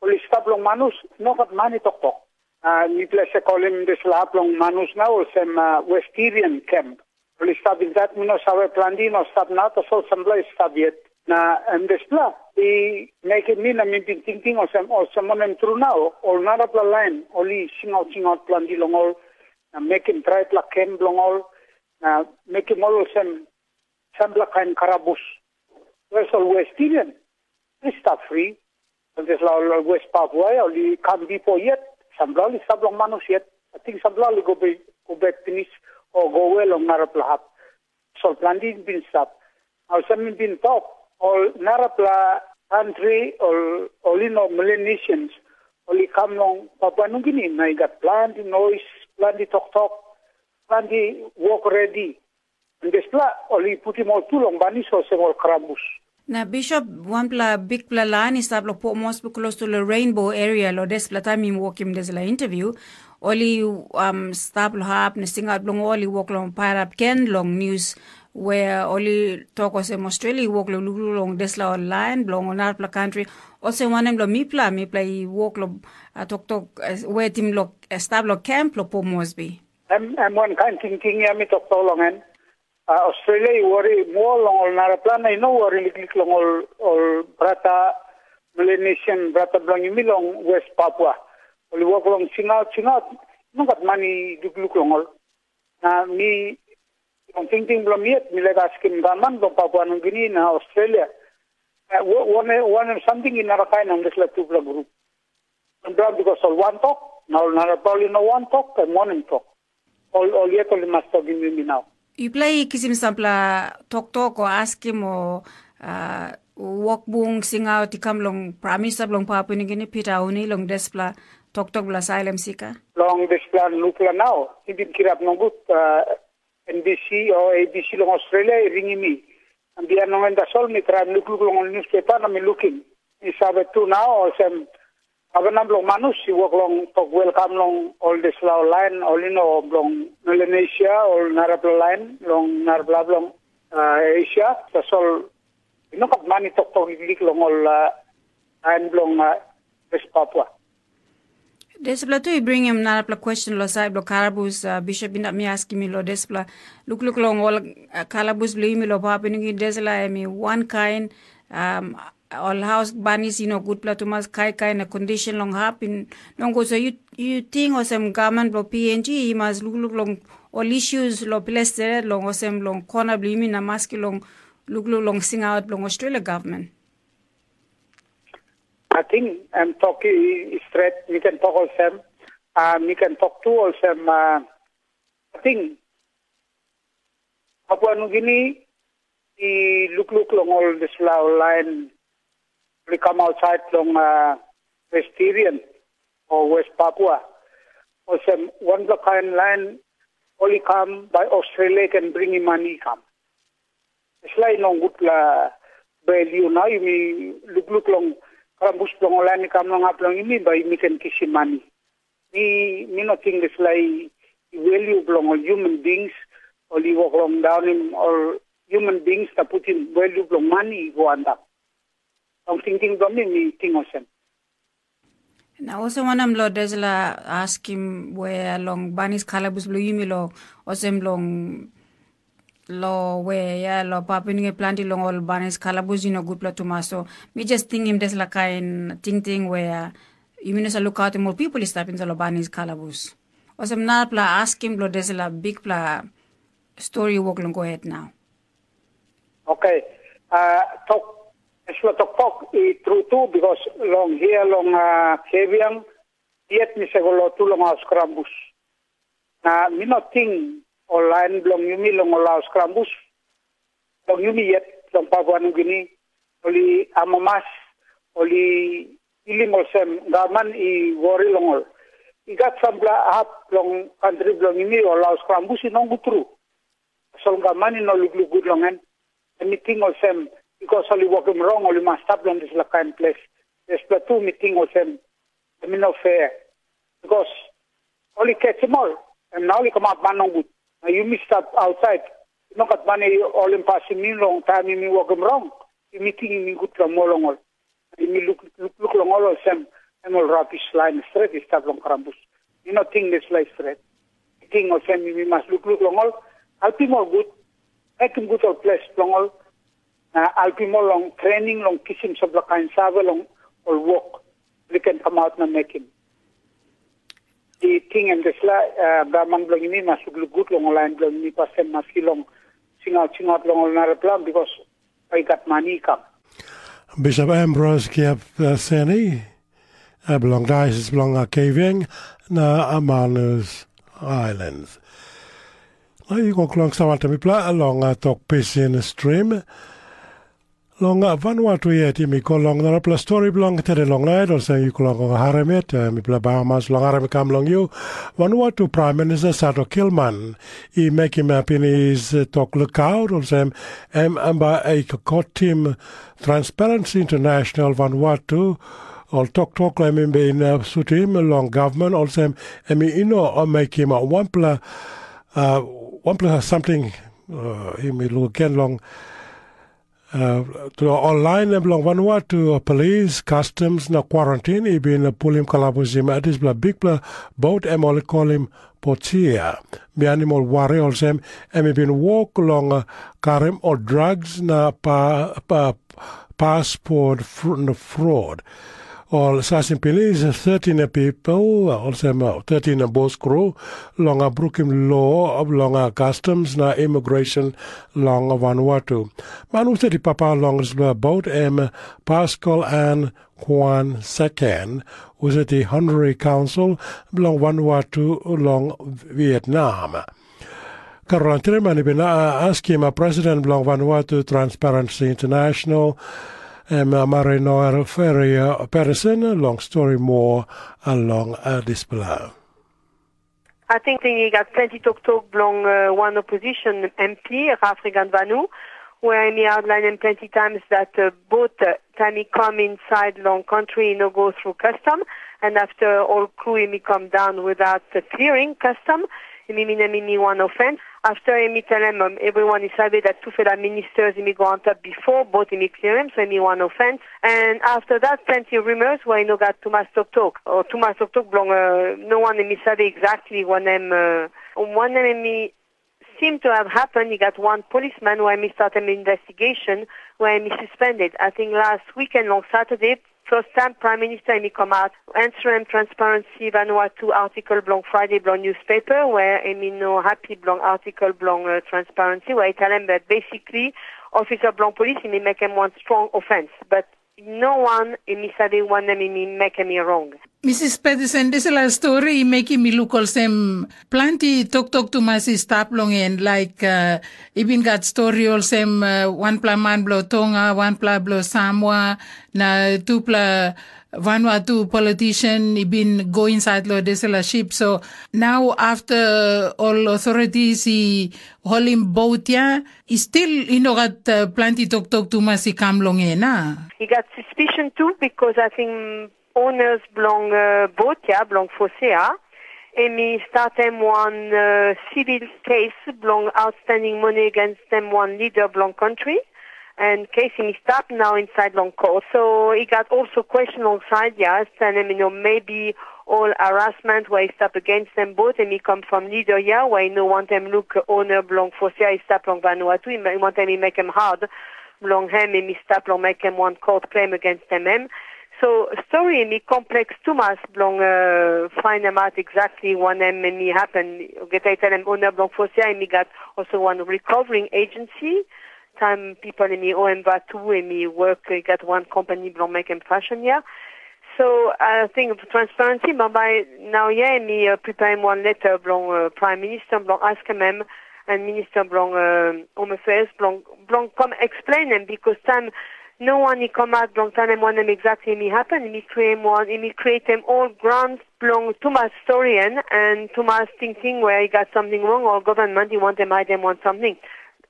Ol i stap long Manus, no gat man i toktok. Uh, mipela se kolim dispela hap long Manus na olsem uh, Westirian camp. Ol i stap insait, mi no save planti, no stap na, tasol sampela i stap yet. Na em dispela i mekim mi na mi bin tingting olsem, olsem wanem tru nau, ol narapela lain, ol i singaut singaut planti long ol, na mekim traipela kem bilong ol, na mekim ol olsem sampela kain karabus. Wes ol Westirian, i stap fri. Ol dispela ol West Papua, ol i kam bipo yet, sampela ol i stap long Manus yet. Ating sampela ol i go bek, go bek pinis, o go we long narapela hap. So planti bin stap. Olsem mi bin tok, ol narapela kantri, ol, ol i no Melanesians, ol i kam long Papua Nugini, na i gat planti nois, planti toktok, planti wok redi. Na dispela, ol i putim ol tu long banis olsem ol karabus. Na Bishop, wanpela bikpela lain i stap long Port Moresby klostu long Rainbow area long dispela taim mi wokim dispela interview. Ol i um, stap long hap na singaut bilong ol i wok long pairap ken long nius we ol i tok olsem Australia i wok long lukluk long dispela ol lain bilong ol narapela kantri. Olsem wanem long mipela, mipela i wok long uh, toktok uh, wetim long uh, stap long camp long Port Moresby. Em, em wankain tingting ya mi toktok long en. Uh, Australia i wori moa long ol narapela na i no wori liklik long ol, ol brata Melanesian, brata bilong yumi long West Papua. Ol i wok long singaut, singaut, no gat man i lukluk long ol. Na mi, long tingting bilong mi yet, mi laik askim gavman bilong Papua Nugini na Australia. Uh, wanem, wanem samting i narakain long dispela tupela grup. Wanpela bikos ol wantok, na ol narapela ol i no wantok, em wanem tok. Ol, ol yet ol i mas tokim yumi nau. Yupela i kisim sampela toktok o askim o uh, wokbung singaut i kam long Prime Minister bilong Papua Nugini Peter Auni long dispela toktok bilong asylum sika? Long dispela nupela nau, i bin kirap nogut uh, N B C o A B C long Australia i ringim mi. Na bihain long en tasol mi traim lukluk long ol newspaper na mi lukim. Mi save tu nau olsem gavana bilong Manus i wok long tok welkam long ol dispela ol lain ol i no bilong Melanesia ol narapela lain long narapela bilong uh, Asia. Tasol i no gat man i toktok liklik long ol uh, lain bilong uh, West Papua. Dispela tu i bringim narapela question long sait bilong karabus uh, bishop inap mi askim mi long dispela lukluk long ol uh, kalabus bilong yumi long Papua Nugini dispela em i wankain um, ol haus banis i no gutpela tumas kaikai na kondishen long hap i nogut so yu, yu ting olsem gavman bilong P N G i mas lukluk long ol issues long ples stret long olsem long kona bilong yumi na maski long lukluk long singaut bilong Australia gavman. Ating em tok i stret mi ken tok olsem, uh, mi ken tok tu olsem, uh, ating Papua Nugini i lukluk long ol dispela ol lain i kam ausait long uh, Westirian o West Papua. Olsem wanpela kain lain ol i kam bai Australia i ken bringim mani i kam. Dispela i no gutpela bel yu nau yumi lukluk long karabus bilong ol lain i kam long hap long yumi bai yumi ken kisim mani. Mi mi no ting dispela i value bilong ol human beings ol i wok long daunim ol human beings na putim value bilong mani i go antap. Long tingting bilong mi mi ting olsem. Na olsem wanem lo dispela askim we long banis kalabus bilong yumi lo olsem long lo we ya lo papinge planti long ol banis kalabus i no gutpela tumas. So mi jes tingim dispela kain tingting we yumi no sa lukautim ol pipel i stap insait lo banis kalabus. Olsem narapela askim bilong dispela bikpela stori wok long go het nau. Okay. Uh, tok, dispela toktok i tru tu, because long hia long uh, Keviang, Yet mi save go lotu long haus krambus. Na mi no ting ol lain bilong yumi long ol haus krambus. Long yumi yet, long Papua Nugini, ol i amamas, ol i pilim olsem gavman i wori long ol. I gat sampela hap long kantri bilong yumi, ol haus krambus i nogut tru. Tasol gavman i no lukluk gut long en. Em i ting olsem, bikos ol i wokim rong, ol i mas stap long dispela kain ples. Dispela tu mi ting olsem, em i no fair. Bikos ol i kesim ol, em na ol i kamap man nogut. Na yumi stap ausait, i no gat man i holim pasin mi long taim yumi wokim rong. Yumi ting yumi gutpela moa long ol. Yumi luk, luk, luk long ol olsem, em ol rabis lain stret i stap long krambus. Mi no ting dispela i stret. Mi ting olsem, yumi mas lukluk long ol, helpim ol gut, mekim gut ol ples bilong ol, na helpim ol long trening, long kisim sampela kain save long ol wok, ol i ken kamap na mekim. I ting em dispela, uh, gavman bilong yumi mas lukluk gut long ol lain bilong yumi, pasen maski long singaut singaut long ol narapela, bikos bai i gat mani i kam. Bishop Ambrose Kiap, uh, Seni, uh, bilong Diocese bilong, uh, Kavieng na, uh, Manus Islands. Na i go klong sawantem mipela long, uh, tok pisin stream. Long, uh, Vanuatu yet, yumi go long narapela stori bilong tede long nait, olsem yupela go harim yet, uh, mipela bai amamas long harim i kam long yu. Vanuatu Prime Minister Sato Kilman i mekim, uh, pinis, uh, tok lukaut, olsem em, em bai i kotim Transparency International Vanuatu, ol toktok em i bin, uh, sutim long gavman, olsem em i no, uh, mekim, uh, wanpela, uh, wanpela samting, uh, em i luken long, uh, to ol lain bilong Vanuatu, uh, polis, customs na quarantine i bin pulim kalabusim, uh, dispela bikpela bot em ol i kolim Pochia. Bihainim ol wari olsem, em i bin wok long, uh, karim ol drugs na pa, pa, passport fr-, na fraud. Ol sasim pinis thirteen people, olsem, uh, thirteen bos kru, long, uh, brukim lo bilong, uh, customs na immigration long Vanuatu. Man husat i papa long dispela bot em Pascal An Kuan Seken, husat i Honorary Consul bilong Vanuatu long Vietnam. Caroline Treman i bin, uh, askim, uh, president bilong Vanuatu Transparency International, em, uh, Marino Ferrier Pedersen, long stori moa, uh, long, uh, dispela. I think i gat plenty toktok bilong, uh, one opposition M P, Rafrigan Vanu, where em i outlainim plenty times that, uh, boat, uh, taim i kam inside long country i no go through custom, and after all crew em i come down without, uh, clearing custom, em i mean em i one offense. After em i tell em, um, everyone is save that tufela ministers em i go on top before, boat em i clear him, so em i one offense. And after that, plenty rumors where i no got too much toktok, or too much toktok bilong, uh, no one em i save exactly wanem, uh, wanem em i seem to have happened. I gat one policeman where mi start an investigation where mi suspended. I think last weekend on Saturday, first time Prime Minister mi come out answering Transparency Vanuatu article belong Friday belong newspaper where mi no happy belong article belong uh, transparency where I tell him that basically officer belong police mi make him one strong offense, but no one mi sabi wanem mi make mi wrong. Misis Peterson, dispela stori i mekim mi luk olsem planti toktok tumas i stap long en, laik uh, i bin gat stori olsem uh, wanpela man bilong Tonga, wanpela bilong Samoa, na tupela Vanuatu politician i bin go insait long dispela ship. So nau afta ol authorities i holim bot ya, i stil i no gat uh, planti toktok tumas i kam long en, a? I gat suspicion tu, because I think owners bilong uh, bot ya, bilong Fosea, em i statim wan uh, civil case bilong outstanding money against them wan leader bilong country. And case em i stap now inside long court. So i gat also question on side ya, stanim, you know, maybe all harassment where i stap against them both, em i come from leader ya, where i no want them look owner bilong Fosea i stap long Vanuatu, i ma- i want them i make him hard bilong him, em i stap long make him one court claim against them him. So story em i complex tumas bilong uh, find them out exactly wanem em i happen. Get I tell him owner bilong Fosea, em i gat also one recovering agency. Time people em i O M Vatu, em i work, i gat one company bilong make him fashion ya. So, ating transparensi, bai nau ya em i uh, prepaim wan leta bilong uh, Prime Minister bilong askim em, and Minister bilong uh, Home Affairs bilong, bilong kom explain em, because time no one i come out bilong tanem wanem exactly mi happen, mi create one, mi create em all grounds bilong too much story and, and too much thinking where I got something wrong or government i want them hide them want something.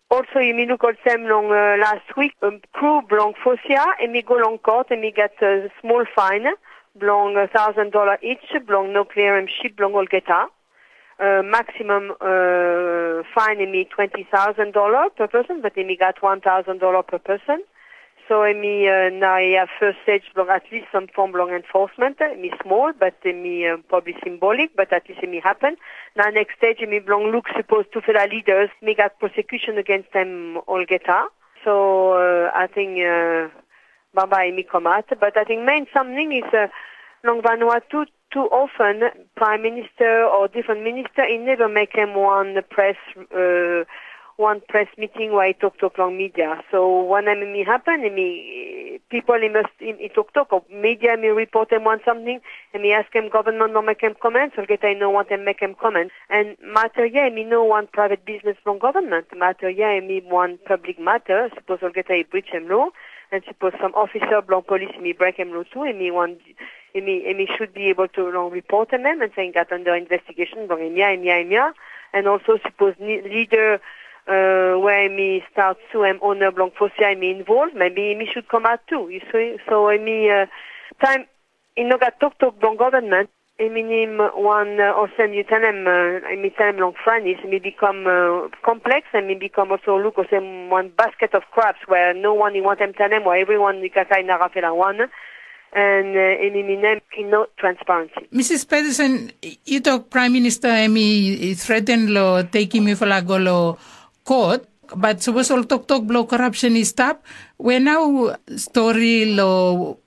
Also, yumi luk olsem long uh, last week, um, crew bilong Fosia, em i go long court, em i get a small fine bilong a thousand dollar each bilong no clearim ship bilong olgeta. Uh, maximum uh, fine em i twenty thousand dollar per person, but em i gat one thousand dollar per person. So em i uh, na i have first stage bilong at least some form bilong enforcement. Em i small, but em i uh, probably symbolic, but at least em i happen. Na next stage em i bilong look suppose tufela leaders mi gat prosecution against them olgeta. So uh, I think uh, bye bye mi come out. But I think main something is uh, long Vanuatu too often prime minister or different minister he never make him one press uh, one press meeting where he talk talk long media. So when I mean happen, I mean people he must he, he talk talk of media me report him on something and he ask him government no make him comments or get I know want him make him comment. And matter yeah, me no one private business from government. Matter yeah, me one public matter. Suppose or get I breach him law and suppose some officer belong police me break him law too and me one Emi, emi should be able to long report em and saying that under investigation bilong em ya, em ya, em ya. And also suppose ni- leader uh, where emi start sue em owner bilong Fosia emi involved, maybe emi should come out too. You see, so emi uh, time in no got talk talk bilong government, emi nim one uh, or send you tell em, uh, emi tell em long French, emi become uh, complex and emi become also look or same one basket of crabs where no one you want them tell em or everyone you can say narafela one. And uh, em i mean em i no transparency. Misis Peterson, yu tok Prime Minister em i threaten lo tekim yufala go lo kot, but sapos ol toktok bilong corruption i stap, we nau stori lo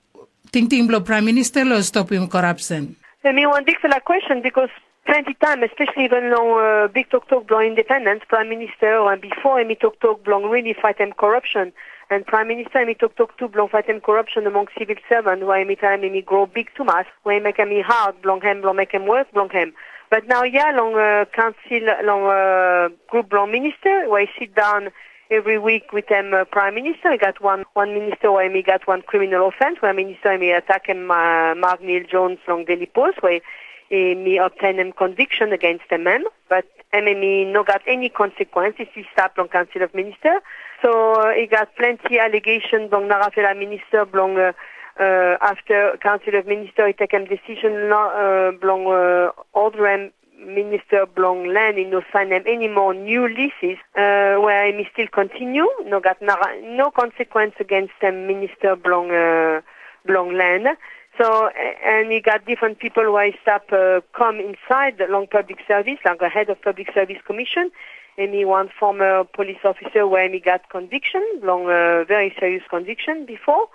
tingting bilong Prime Minister lo stopim corruption? Em i wan bikpela question because plenty time, especially even long uh, big toktok bilong independence, Prime Minister or before em i toktok bilong really fightem corruption. And Prime Minister em i toktok tu bilong fightem corruption among civil servant, why em i taim em i grow big too much, why em mekem i hard bilong hem bilong mekem work bilong hem. But now yeah, long uh, council, long uh, group bilong minister, where I sit down every week with them uh, Prime Minister. I got one one minister where I got one criminal offense, where minister I attack him uh, Mark Neil Jones long Daily Post, where he, me obtain him conviction against him. But M M E no got any consequence if he stop long Council of Minister. So uh, he got plenty allegation bilong narafela minister bilong uh, uh, after Council of Minister he take him decision no, uh, bilong uh, order him minister bilong land he no sign them any more new leases uh, where he still continue no got nara, no consequence against them minister bilong uh, bilong land. So, and he got different people who I stop uh, come inside the long public service, like a head of public service commission, and he one former police officer where he got conviction, long uh, very serious conviction before.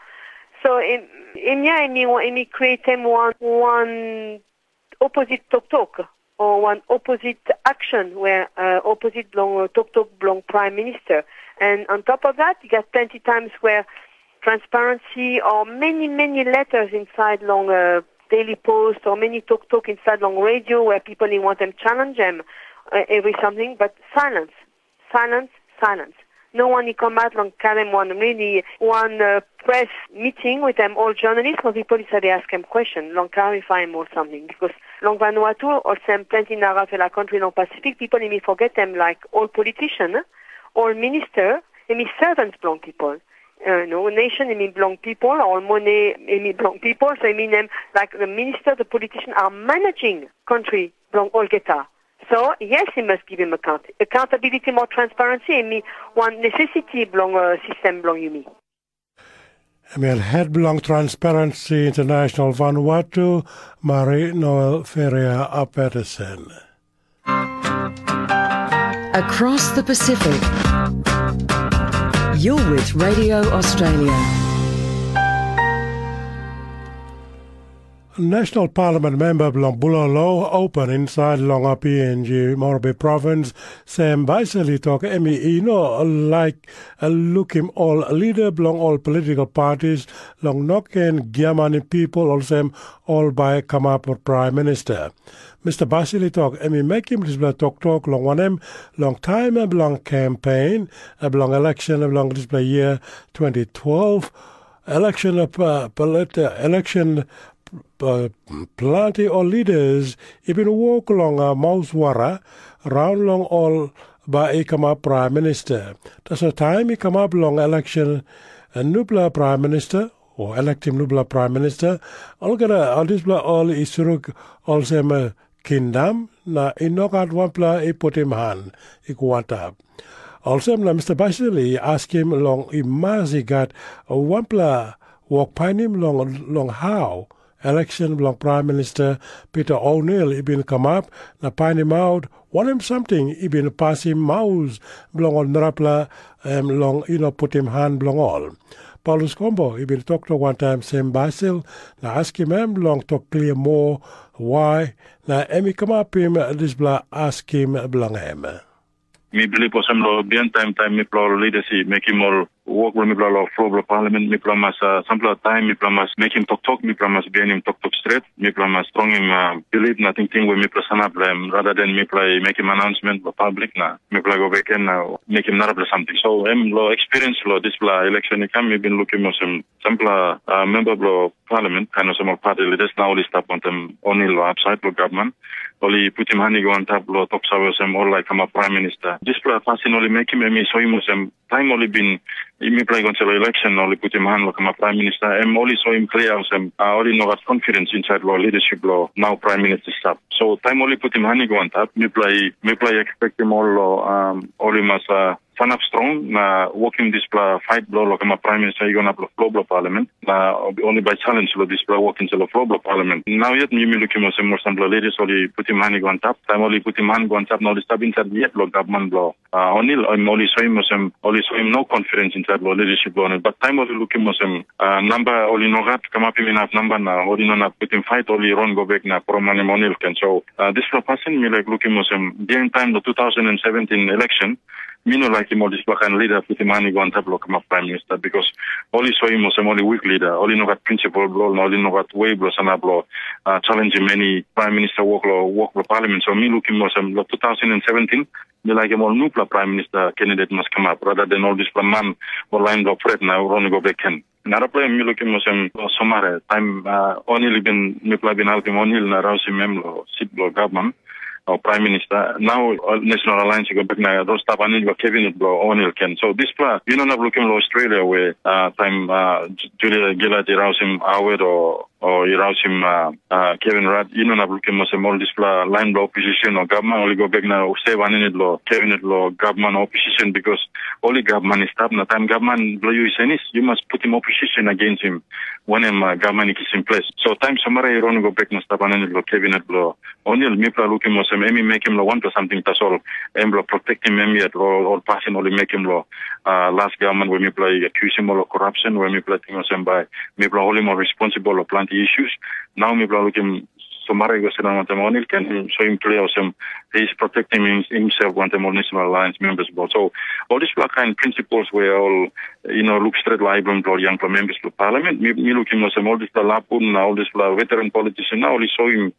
So, in, in yeah, and he, and he create him one, one opposite talk talk or one opposite action where uh, opposite long uh, talk talk belong prime minister. And on top of that, you got plenty times where transparency or many, many letters inside long uh, Daily Post or many talk talk inside long radio where people they want them challenge them uh, every something, but silence, silence, silence. No one he come out long karim one really one uh, press meeting with them all journalists, but people he said they ask him question, long clarify him or something. Because long Vanuatu or some plenty narafela country long Pacific, people he forget them like all politician, all minister, and servants belong people. Uh, no nation imi belong people or money imi belong people, so I mean them like the minister, the politician are managing country belong olgeta. So yes, he must give him account. Accountability, more transparency, imi one necessity belong uh, system belong yumi. Emil head belong Transparency International Vanuatu, Marie Noel Ferrier Apetesen. Across the Pacific, you're with Radio Australia. National Parliament member bilong Bulolo open inside long P N G Morobe Province, Sam Baisel i tok em i no laik lukim ol leader bilong ol political parties long no ken giamanim people olsem ol bai kamap Prime Minister. Mister Basil i tok em i mekim dispela toktok long wanem, long taim bilong campaign bilong election bilong dispela year twenty twelve, election, uh, election uh, planti ol leaders i bin wok long uh, mauswara raun long ol bai i kamap prime minister. Tasol taim i kamap long election uh, nupela prime minister o elektim nupela prime minister, olgeta ol dispela ol i suruk olsem uh, kingdom na i no gat wanpela i putim han i go antap. Olsem na Mister Basili i askim long i mas i gat wanpela wok painim long, long hau elekshen bilong Praim Minista Pita O'Nil i bin kamap na painimaut wanem samting i bin pasim maus bilong ol narapela em long i no putim han bilong ol. Paulus Kombo i bin toktok wantaim Sem Basil na askim em long tok klia moa wai na em i kamapim dispela askim bilong em. Mi bilip olsem long bihain taim taim mipela ol lidas i mekim ol wok bilong mipela long flo bilong paliament, mipela mas uh, sampela taim mipela mas mekim toktok, mipela mas bihainim toktok stret, mipela mas strongim uh, bilip na tingting we mipela sanap long em, rather than mipela i mekim announcement long public na mipela go bek gen na mekim narapela samting. So em long experience long dispela election i kam, mi bin lukim olsem sampela uh, member bilong paliament, kain olsem ol party leaders na ol i stap wantaim O'Neill long outside long gavman. Ol i putim han i go antap long tok save olsem ol laik kamap praim minista. Dispela pasin ol i mekim em i soim olsem taim ol i bin mipela i go insait long elekshen ol i putim han long kamap praim minista, em ol i soim klia olsem uh, ol i no gat confidence insait long leadership long nau praim minista i stap. So taim ol i putim han i go antap, mipela i mipela i expectim ol long um, ol i mas uh, sanap strong na wokim dispela fight bilong ol kamap praim minista i go na long flo bilong paliament na only by challenge long dispela wok insait long flo bilong paliament. Nau yet yumi lukim olsem ol sampela leaders ol i putim han i go antap. Taim ol i putim han i go antap na ol i stap insait yet long gavman bilong uh, O'Neill, um, ol i soim olsem ol i soim no confidence insait long leadership bilong O'Neill. But taim ol i lukim olsem uh, namba ol i no gat kamapim inap namba na ol i no inap putim fight, ol i ron go bek na promanim O'Neill ken. So uh, dispela pasin mi laik lukim olsem bihain taim long two thousand and seventeen election, mi no laikim ol dispela kain lida putim han i go antap long kamap praim minista, bikos ol i soim olsem ol i wik lida, ol i no gat prinsipal bilong ol na ol i no gat wei bilong sanap long uh, challengim eni praim minista wok long wok bilong paliament. So mi lukim olsem long two thousand and seventeen mi laikim ol nupela praim minista kandidet mas kamap rather than ol dispela man ol lain bilong pret na ron i go bek gen. Narapela mi lukim olsem long somare taim uh, O'Neill i bin mipela bin helpim O'Neill na rausim em long sit bilong gavman o praim minista. Nau National Alliance i go bek na ol stap aninit long kabinet bilong O'Neill ken. So dispela yu no inap lukim long Australia we uh, taim uh, Julia Gillard i rausim Howard o o i rausim uh, uh, Kevin Rudd, yu no inap lukim olsem ol dispela lain bilong opposition o gavman ol i go bek na stap aninit long kabinet bilong gavman o opposition, bikos ol i gavman i stap na taim gavman bilong yu i senis, yu mas putim opposition against him wanem uh, gavman i kisim ples. So taim samara i ron i go bek na stap aninit long kabinet bilong O'Neill, mipela lukim olsem em i mekim long wanpela samting tasol, em bilong protektim em yet long ol pasin ol i mekim long uh, las gavman we mipela i akiusim ol long corruption, we mipela ting olsem bai mipela holim ol responsible long planti issues. Nau mipela lukim somara i go sindaun wantaim O'Neill ken soim klia olsem he is protecting himself wantaim ol National Alliance members bilong. So ol dispela kain principles we ol you know, look stret long ai bilong ol yangpela members bilong parliament. Mi, mi lukim olsem ol dispela lapun na ol dispela veteran politician na ol i soim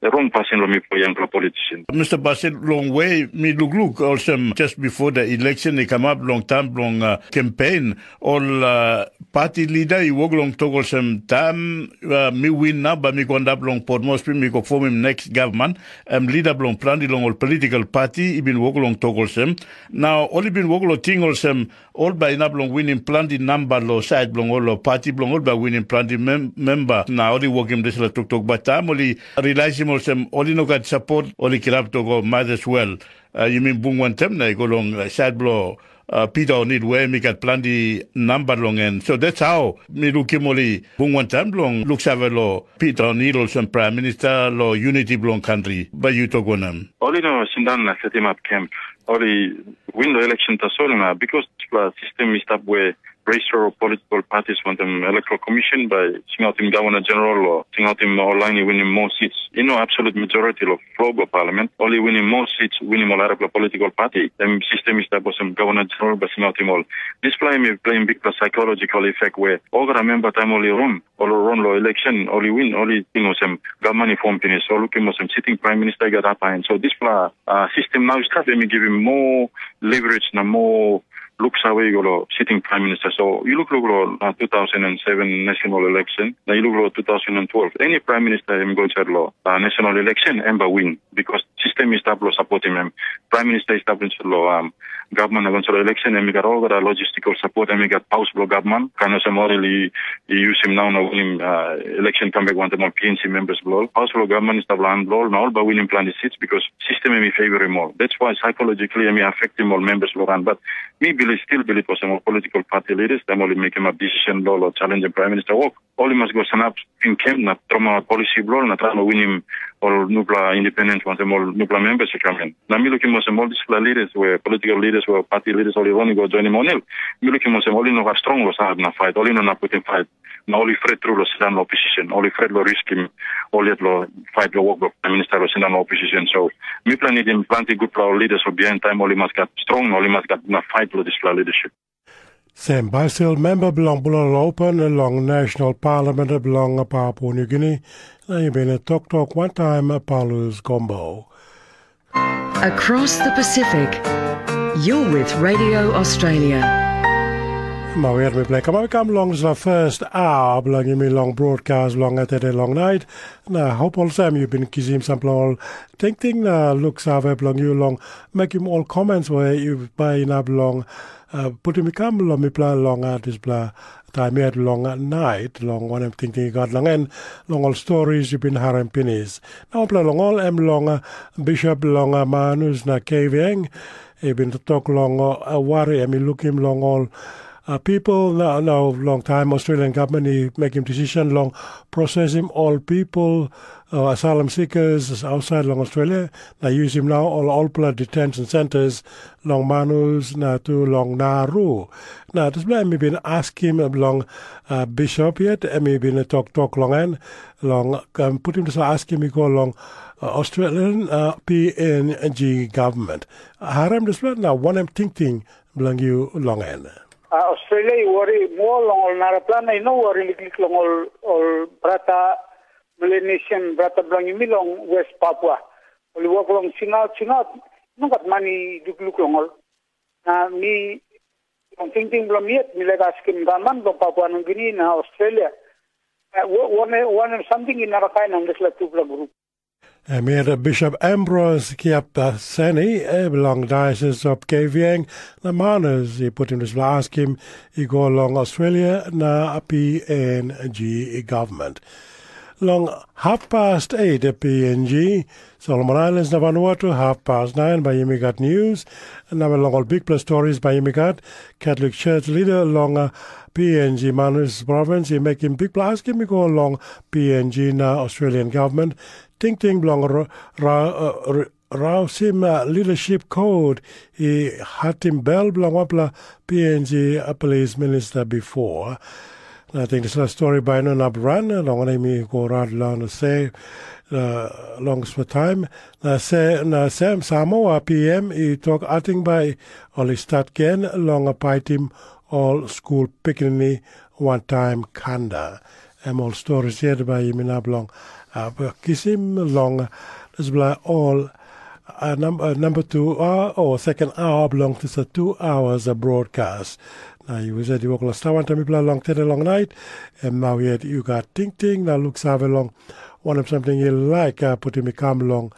rong pasin long mipela yangpela politician. Mister Basil, long we mi lukluk olsem just before the election i kamap long taim bilong uh, campaign, ol uh, party leader i wok long tok olsem taim uh, mi win na ba mi go ndap long Port Moresby mi go formim next government, em leader bilong planti long ol political party i bin wok long tok olsem. Na ol i bin wok long ting olsem ol bai inap long winim planti namba long sait bilong ol long pati bilong ol bai winim planti memba na ol i wokim dispela toktok. Bat taim ol i rilaisim olsem ol i no gat sapot, ol i kirap tok, o might as well yumi bung wantaim na i go long sait bilong Pita Onil we em i gat planti namba long en. So that's how mi lukim ol i bung wantaim bilong luksave long Pita Onil olsem praim minista long uniti bilong kantri. Bai yu tok wanem? Ol i no sindaun na setimap kemp. ol i win lo election tasol na because dispela sistem i stap we register of political parties wantaim electoral commission by singautim governor general o singautim ol lain i winim more seats. You know, absolute majority lo floor of parliament, ol i winim more seats, winim ol arapela political party. Em sistem i stap olsem governor general by singautim ol. Dispela em i playing big psychological effect where olgara member time ol i run, ol run lo election, ol i win, ol i ting olsem government i form finish, ol lukim olsem sitting prime minister i gat upper hand. So dispela uh, system now start em i givim more leverage na more looks away go lo sitting prime minister. So you look look lo uh, two thousand seven national election, na you look lo two thousand twelve. Any prime minister em go inside lo uh, national election, em ba win because system is start lo supporting him. Prime minister is start lo um, government against lo election, em i gat all the logistical support, em i gat paus lo government. Kind of some already you use him now na winim uh, election come back wantaim ol P N C members blo ol. Paus lo government is start lo hand blo ol, na ol ba winim planti seats because system em i favor him all. That's why psychologically em i affect him all members lo run. But mi believe, still believe olsem ol political party leaders, them only make him a decision lo lo challenge prime minister work. Ol i mas go sanap in camp na trauma policy blo ol na trauma winim ol nupla independent wantaim ol nupla members i kam in. Na mi lukim olsem ol dispela leaders we political leaders we party leaders ol i roni go joinim O'Neill. Mi lukim olsem ol i no gat strong lo sanap na fight, ol i no na putim fight. Na ol i fret tru lo sindaun lo opposition, ol i fret lo riskim ol yet lo fight lo work lo prime minister lo sindaun lo opposition. So mipela nidim planti gutpela ol leaders lo behind time ol i mas gat strong, ol i mas gat na fight lo dispela leadership. Sem Basil, memba bilong Bulolo Open long National Parliament bilong Papua New Guinea, na i bin toktok wantaim Paulus Gombo. Across the Pacific, you're with Radio Australia. Mawiat mi play kamap kam long the first hour bilong yumi long broadcast long Saturday long night. Na hope olsem you bin kisim sampela ol tingting na luk save bilong you long making all comments where you by inap long uh, putim i kam long mipela long uh, dispela taim yet long nait long wanem tingting i gat long en long ol stories yu bin harim pinis. Na wanpela long ol em long uh, Bishop long uh, Manus na Kevieng i bin tok long uh, wari em i lukim long ol uh, people na, na long taim Australian government i mekim decision long processing all people uh, asylum seekers outside long Australia na using now all olpela detention centers long Manus na tu long Nauru. Na dispela em i bin askim bilong uh, bishop yet, em i bin toktok long en long um, putim dispela askim i go long uh, Australian uh, P N G government. Harim dispela na wanem tingting bilong you long en. Uh, Australia i wori moa long ol narapela na i no wori liklik long ol, ol brata Melanesian brata bilong yumi long West Papua. Ol i wok long singaut singaut, no gat man i lukluk long ol. Na mi, long tingting bilong mi yet, mi laik askim gavman bilong Papua Nugini na Australia, wanem samting i narakain long dispela tupela grup. Em yet Bishop Ambrose Kiapaseni, bilong Diocese of Kevieng, na Manus i putim dispela askim i go long Australia na P N G government. Long half past eight P N G, Solomon Islands na Vanuatu, half past nine by yumi got news. Na long ol bikpela stories by yumi got, Catholic Church leader long uh, P N G Manus province i mekim bikpela askim i go long P N G na Australian government. Tingting bilong ra, ra, uh, rausim uh, leadership code i hatim bel bilong wanpela P N G uh, police minister before. Na ting dispela stori bai no inap ran, long wanem mi go raun long se uh, long dispela taim. Na se na sem Samoa P M i tok ating bai ol i stat gen long paitim ol skul pikinini wantaim kanda. Em ol stories yet bai yumi na bilong uh, kisim long dispela ol uh, number, uh, number two hour or second hour belong to the two hours of broadcast. Na yu said you walk last time time people long ten long night, and now yet you got ting ting na look save long one of something you like uh, put him come along.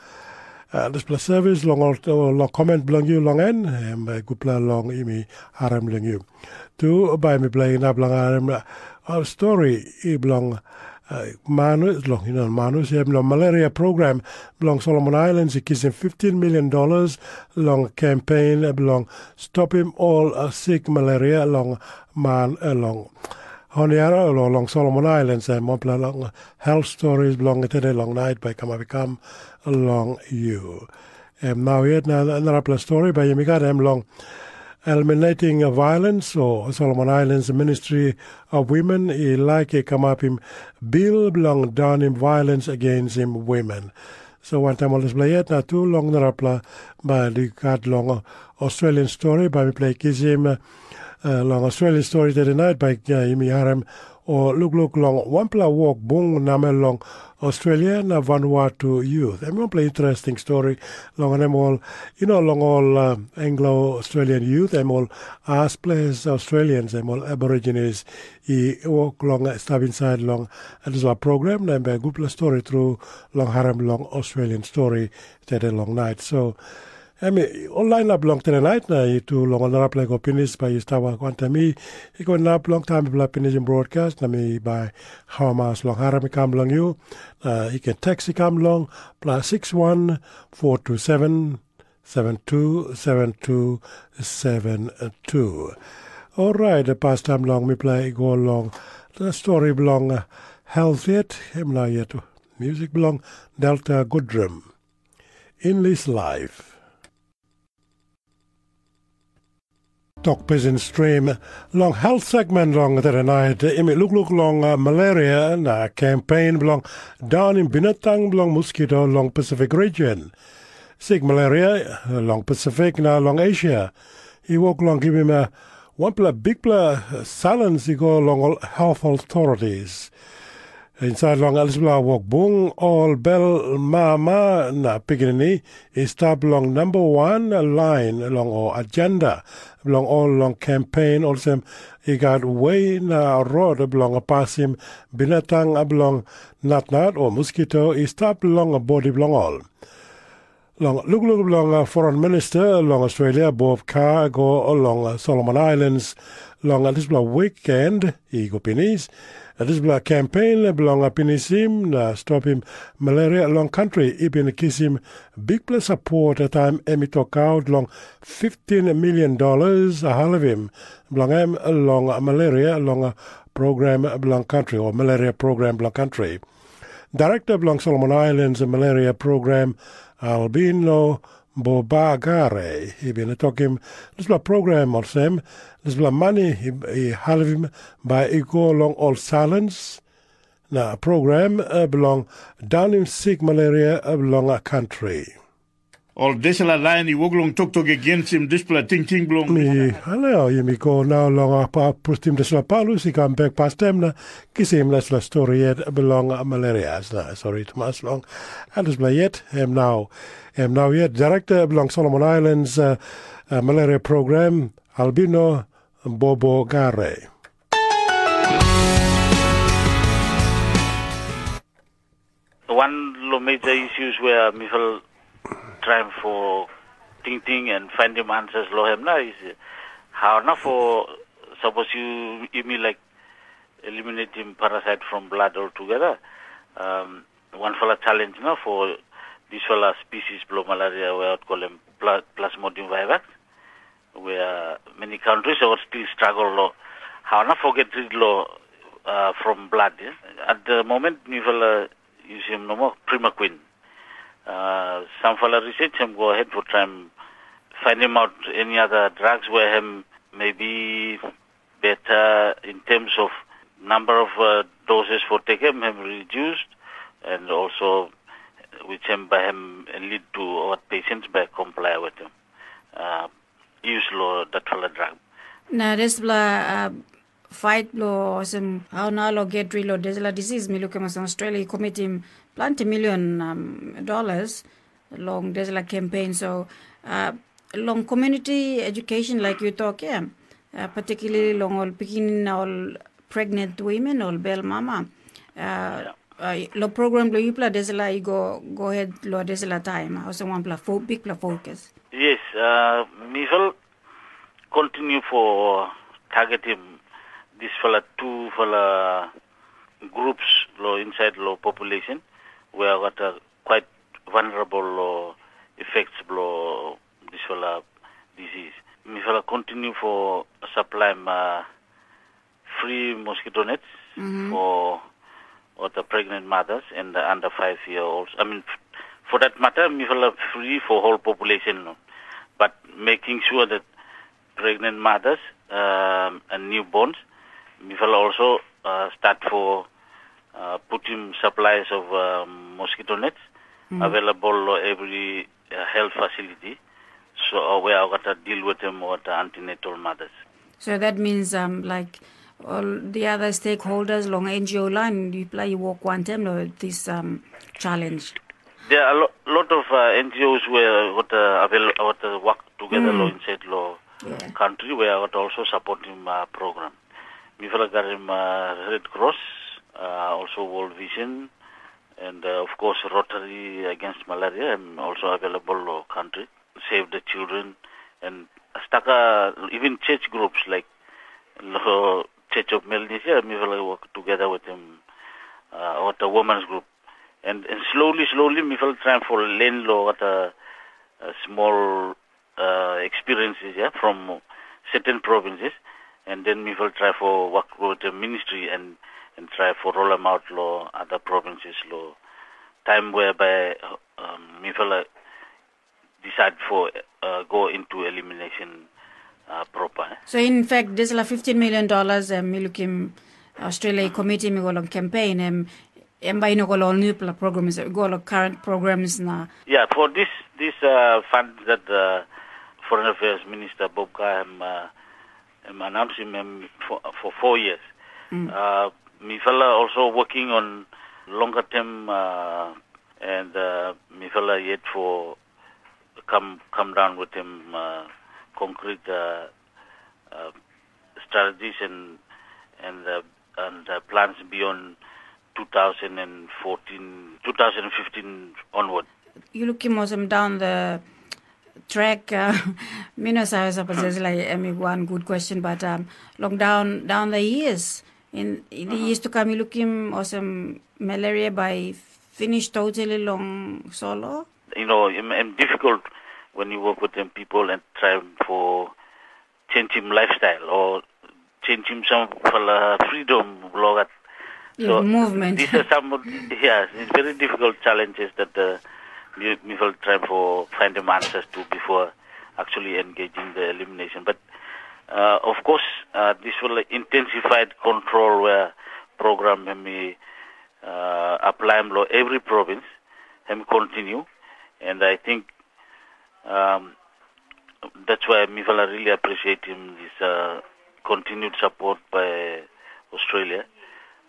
Uh, dispela service long ol long comment bilong yu long en, em uh, gutpela long imi harem long yu. Tu bai mipela inap long harem uh, story i bilong uh, manus long you know, manus em long malaria program bilong Solomon Islands i kisim fifteen million dollars long campaign bilong stopim ol uh, sick malaria long man uh, long Honiara long, long Solomon Islands em wanpela long health stories bilong tede long night bai kamap i kam long you. Em nau yet na narapela stori bai yumi gat em long eliminating violence o Solomon Islands Ministry of Women i laik i kamapim bil bilong daunim violence against him women. So wantaim ol dispela yet na tu long narapela bai i gat long Australian story bai mipela i kisim uh, long Australian story today night bai uh, yumi harim o lukluk long wanpela wok bung namel long Australia na Vanuatu youth. Em wanpela interesting story long wanem ol, you know, long ol uh, Anglo-Australian youth, em ol as ples Australians, em ol Aborigines i wok long stap inside long dispela program na em bai gutpela story tru long harim long Australian story today long night. So em i ol lainap bilong tedenait na i tu long ol narapela i go pinis bai yu stap wantaim mi. I go inap long taim mipela pinisim broadcast na mi bai haumas long harim i kam bilong yu. Na i ken teks i kam long plus six one four two seven seven two seven two seven two. Orait, pastaim long mipela i go long the story bilong health yet, em na yet music bilong Delta Goodrum. In this life. Tok Pisin Stream long health segment long the night, imi lukluk long uh, malaria na campaign bilong daunim binatang bilong mosquito long Pacific region. Sik malaria uh, long Pacific na long Asia. I wok long givim uh, wanpela bikpela uh, silence i go long ol health authorities. Insait long dispela wokbung, ol bel mama na pikinini i stap long namba wan lain long ol agenda bilong ol long kempen olsem i gat we na rot bilong pasim binatang bilong natnat o moskito i stap long bodi bilong ol. Long lukluk bilong uh, foreign minister long Australia, Bob Carr, go long uh, Solomon Islands long uh, dispela weekend i go pinis. Uh, dispela campaign bilong uh, pinisim na stopim malaria long country i bin kisim bikpela support taim em i tokaut long fifteen million dollars halivim bilong em long malaria long program bilong country o malaria program bilong country. Director bilong Solomon Islands malaria program Albino Bobagare i bin tokim dispela program olsem dispela mani i halivim bai i go long ol silence na program bilong daunim sik malaria bilong country. Ol dispela lain i wok long toktok againsim dispela tingting bilong mi. Halo, yumi go nau long apa putim dispela palus i kam bek pastem na kisim dispela stori yet bilong malaria. Na sori tumas long dispela yet em nau. Em nau yet direkta bilong Solomon Islands uh, uh, malaria program Albino Bobo Gare. One lo major issues where mifel trying for thinking and finding answers lo hem na is how na for suppose you you mean like eliminating parasite from blood altogether. Um, one fella challenge na for this fella species blo malaria where I'd call him pla- plasmodium vivax. Where many countries are still struggle lo how na forget rid lo uh, from blood. Yeah? At the moment, new fella use him no more, Prima Queen. Uh, some fella research him go ahead for time find him out any other drugs where him maybe better in terms of number of uh, doses for take him, him reduced, and also which him by him lead to our patients by comply with him. Uh, use lo that fella drug. Na dispela uh, fight lo olsem how na lo get rid lo dispela disease mi lukim as Australia i komitim planti million um, dollars long dispela campaign. So uh, long community education like you talk yeah, uh, particularly long ol pikin na ol pregnant women ol bel mama. Uh, uh, lo program lo yupela dispela i go go ahead lo dispela time olsem wanpela fo, bikpela focus. Yes, uh, mi feel continue for targeting this fella two fella groups lo inside lo population where got a quite vulnerable lo effects blo this fella disease. Mi fella continue for supply ma free mosquito nets mm -hmm. for all the pregnant mothers and the under five year olds. I mean, For that matter, mifala free for whole population, no. But making sure that pregnant mothers um, and newborns, mifala also uh, start for uh, putting supplies of um, mosquito nets available lo every uh, health facility. So uh, where I got to deal with them with the antenatal mothers. So that means um, like all the other stakeholders long N G O line, you play you work one time no this um, challenge. There are a lo- lot of uh, N G Os where what uh, avail- what uh, work together lo inside lo country where what also supporting uh, program. Mifala garim uh, Red Cross, uh, also World Vision, and uh, of course Rotary Against Malaria, and also available lo country. Save the Children, and staka even church groups like lo Church of Melanesia, mifala work together with them, uh, with the women's group, and, and slowly, slowly, mifala trying for learn lo what a, a small uh, experiences, yeah, from certain provinces, and then mifala try for work with the ministry and and try for roll them out lo other provinces lo time whereby um, mifala decide for uh, go into elimination uh, proper. Eh? So in fact, this la fifteen million dollars um, mi lukim Australia committee mi go long campaign um, em bai no go long newpela programs, go long current programs na. Yeah, for this this uh, fund that uh, Foreign Affairs Minister Bob Carr um, uh, um, announced him um, for, for four years. Mm. Uh, Mifala also working on longer term uh, and uh, Mifala yet for come come down with him uh, concrete uh, uh, strategies and and uh, and uh, plans beyond two thousand fourteen, two thousand fifteen onward. You look him awesome down the track. Uh, Minas Aires like emi one good question, but um, long down down the years in, in the years to come, you look him awesome malaria by finish totally long solo. You know, I'm, I'm difficult when you work with them people and try for change him lifestyle or change him some fala freedom blogat. So movement. These are some of the, yeah, it's very difficult challenges that the people try for find them answers to before actually engaging the elimination. But uh, of course, uh, this will intensified control where program hemi uh, apply lo every province, hemi continue, and I think um, that's why Mifala really appreciate him this uh, continued support by Australia,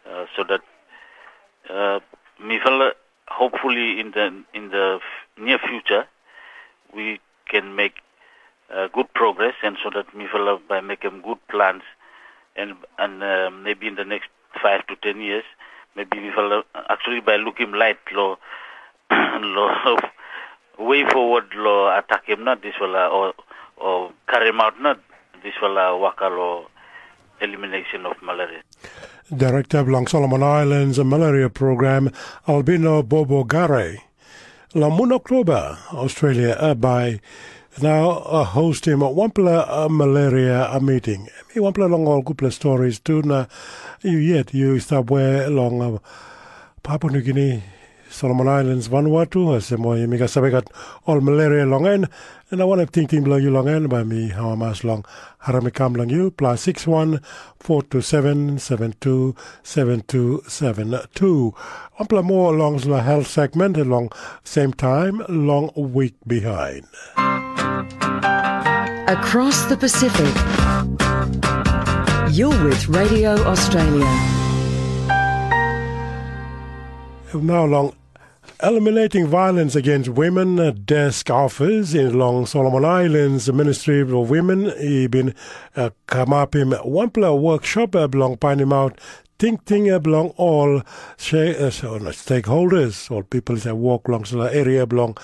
uh, so that uh, Mifala hopefully in the in the near future we can make uh, good progress, and so that Mifala by making good plans, and and uh, maybe in the next five to ten years, maybe Mifala actually by looking light lo lo way forward lo attack him not this fella or or carry him out not this fella waka lo elimination of malaria. Director bilong Solomon Islands Malaria Program, Albino Bobo Gare. Long mun Oktoba, Australia uh, bai nau uh, hostim wanpela uh, malaria uh, meeting. Mi wanpela long ol gutpela stories tu na yu yet yu stap we long uh, Papua New Guinea, Solomon Islands, Vanuatu, olsem ol yumi gat save gat ol malaria long en, na wanem tingting bilong yu long en, bai mi hamas long harim i kam long yu, plus six one four two seven seven two seven two seven two. Wanpela moa long la health segment long same time long week behind. Across the Pacific, you're with Radio Australia. Now long Eliminating Violence Against Women uh, Desk Office in long Solomon Islands Ministry of Women i bin uh, kamapim wanpela workshop uh, bilong painim out tingting uh, bilong all she- uh, so, no, stakeholders, all people that work long the area bilong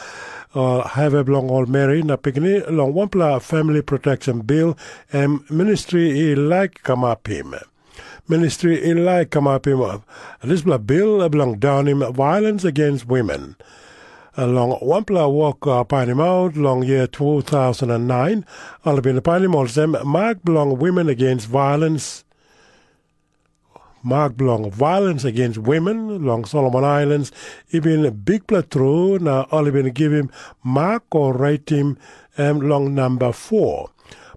uh, have bilong all meri na pikini long wanpela family protection bill em ministry i like kamapim. Ministri i laik kamapim dispela bil bilong daunim violens against wimen. Long wanpela wok painimaut long yia two thousand nine, ol bin painim olsem mak bilong wimen against violens. Mak bilong violens against women long Solomon Islands i bin bikpela tru na ol i bin givim mak o raitim em long namba four.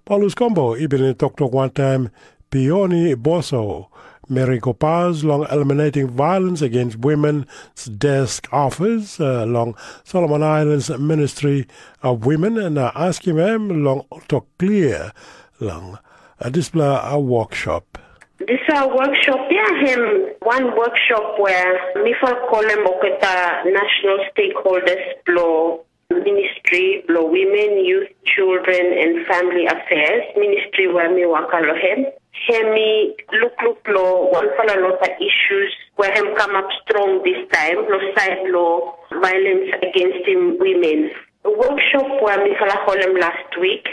Paulus Kombo i bin i toktok wantaim Pioni Boso, Mary Kopas long Eliminating Violence Against Women's Desk Office uh, long Solomon Islands Ministry of Women na askim em long tok klia long uh, dispela uh, workshop. This uh, workshop, yeah, him one workshop where Mifal Kolem Oketa national stakeholders blow ministry blow women, youth, children, and family affairs ministry where me work alohem. Hemi look look lo one fala lot of issues where him come up strong this time, lo side lo violence against him women. A workshop where me fala holem last week,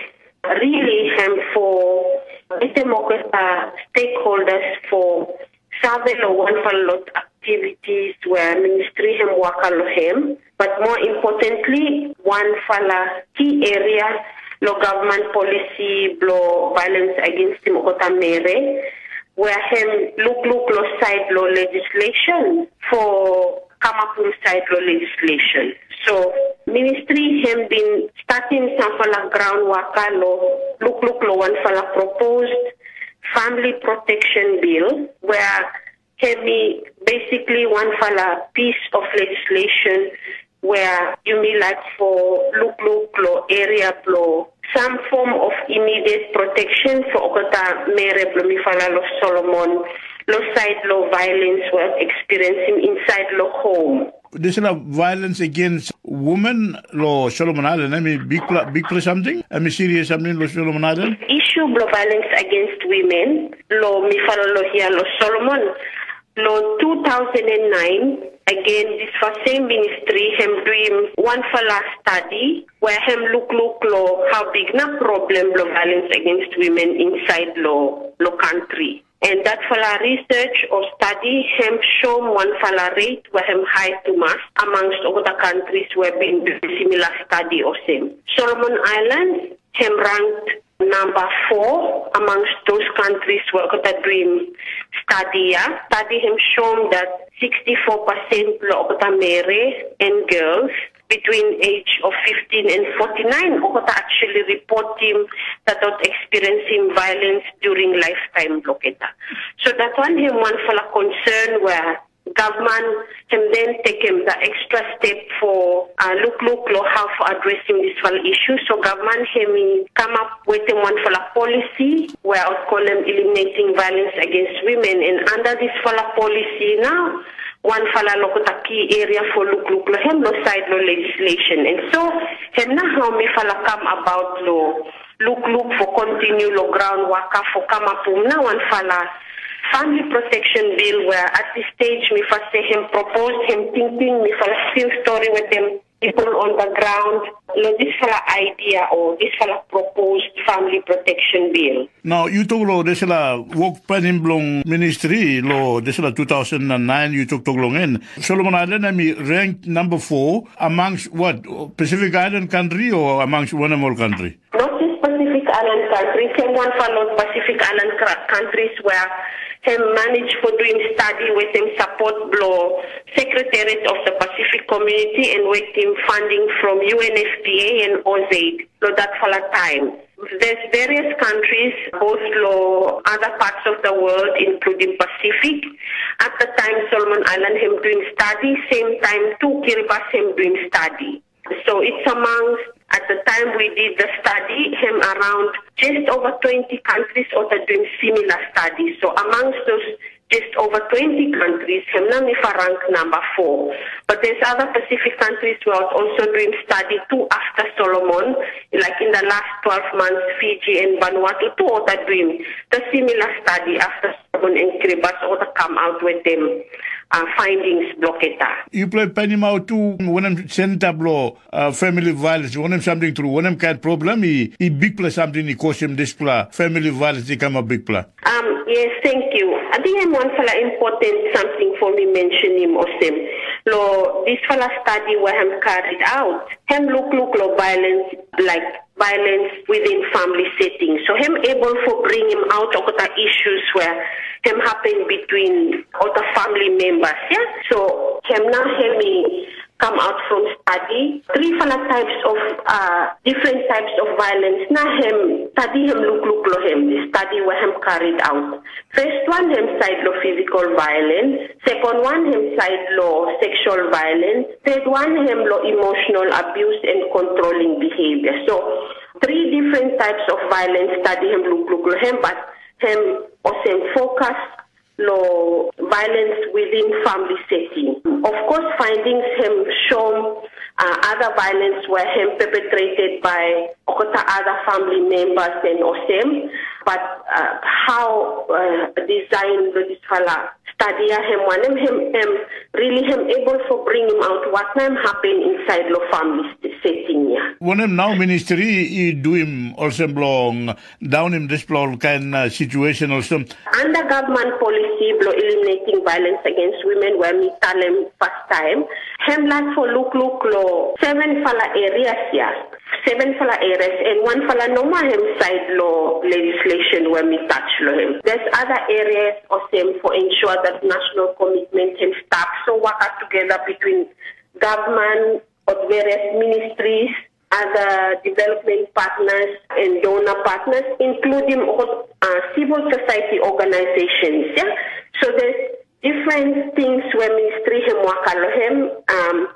really him for Bitemoketa stakeholders for save lo one fala lot activities where ministry him work alohem, but more importantly, one fala key area lo government policy blo violence against him okota mere, where him look look lo side lo legislation for come up with side lo legislation. So ministry him been starting some fala ground work lo look look lo one fala proposed family protection bill where hemi basically one fala piece of legislation where yumi like for look look lo area blo some form of immediate protection for okata mere blo mi fala lo Solomon lo side lo violence were experiencing inside lo home. Dispela violence against women lo Solomon Island, I mean, big, big something? I mean, serious something lo Solomon Island? Issue blo violence against women lo mi fala lo here lo Solomon lo two thousand and nine, again, this for same ministry, him doing one fala study where him look look lo how big na problem lo violence against women inside lo lo country. And that fala research or study hem show one fala rate where hem high too much amongst all the countries where been doing similar study or same. Solomon Islands hem ranked number four amongst those countries where got a dream study. Yeah? Study hem shown that sixty-four percent lo okata mere and girls between age of fifteen and forty-nine okata actually report him that not experiencing violence during lifetime bloketa. So that one him one fala concern where government him then take him the extra step for uh, look look lo how for addressing this fala issue. So government him come up with him one fala policy where I would call them eliminating violence against women. And under this fala policy now, one fala lo kota key area for look look lo hem lo side lo legislation. And so hem na how mi fala come about lo look look for continue lo ground waka for come up um na one fala family protection bill where at this stage mi fala say him propose him thinking mi fala still story with them people on the ground lo this fala idea or this fala proposed family protection bill. Now you talk about this la work panim belong ministry lo this la two thousand and nine you talk talk long in Solomon Island I mean ranked number four amongst what Pacific Island country or amongst one and all country? Not just Pacific Island countries, him one for North Pacific Island countries where him managed for doing study with him support blow Secretariat of the Pacific Community and with him funding from U N F P A and O Z A I D. So that for a time. There's various countries, both lo other parts of the world, including Pacific. At the time, Solomon Island him doing study, same time too, Kiribati him doing study. So it's amongst, at the time we did the study, him around just over twenty countries or the doing similar studies. So amongst those just over twenty countries, him na mi for rank number four. But there's other Pacific countries who are also doing study too after Solomon, like in the last twelve months, Fiji and Vanuatu too, or that doing the similar study after Solomon and Kiribati or the come out with them uh, findings bloketa. You play Panimau too, when I'm sent up law. Uh, family violence, wanem something true, wanem kind problem i, i big plus something i cause him this pla, family violence i come a big pla. Um, yes, thank you. I think I'm one fala important something for me mention him or same. Lo, this fala study where I'm carried out. Him look look lo violence like violence within family settings. So him able for bring him out of the issues where hem happen between all the family members, yeah? So hem na hem i come out from study. Three fala types of uh, different types of violence. Na hem study hem look look lo hem, the study where hem carried out. First one hem side lo physical violence. Second one hem side lo sexual violence. Third one hem lo emotional abuse and controlling behavior. So three different types of violence study hem look look lo hem, but hem osem focus lo violence within family setting. Of course, findings hem show uh, other violence were hem perpetrated by okata other family members and osem, but uh, how uh, design lo this fala study hem wanem hem hem really hem able for bring him out what hem happen inside lo family setting ya. Wanem nau ministri i duim olsem bilong daunim dispela ol kain uh, situation olsem. Under government policy blo eliminating violence against women where mi talem first time, hem laik for look look lo seven fala areas ya. Seven fala areas and one fala noma hem side lo legislation where mi touch lo him. There's other areas or same for ensure that national commitment hem start so work out together between government or various ministries, other development partners and donor partners, including all uh, civil society organizations. Yeah? So there's different things where ministry hem waka lo hem, um,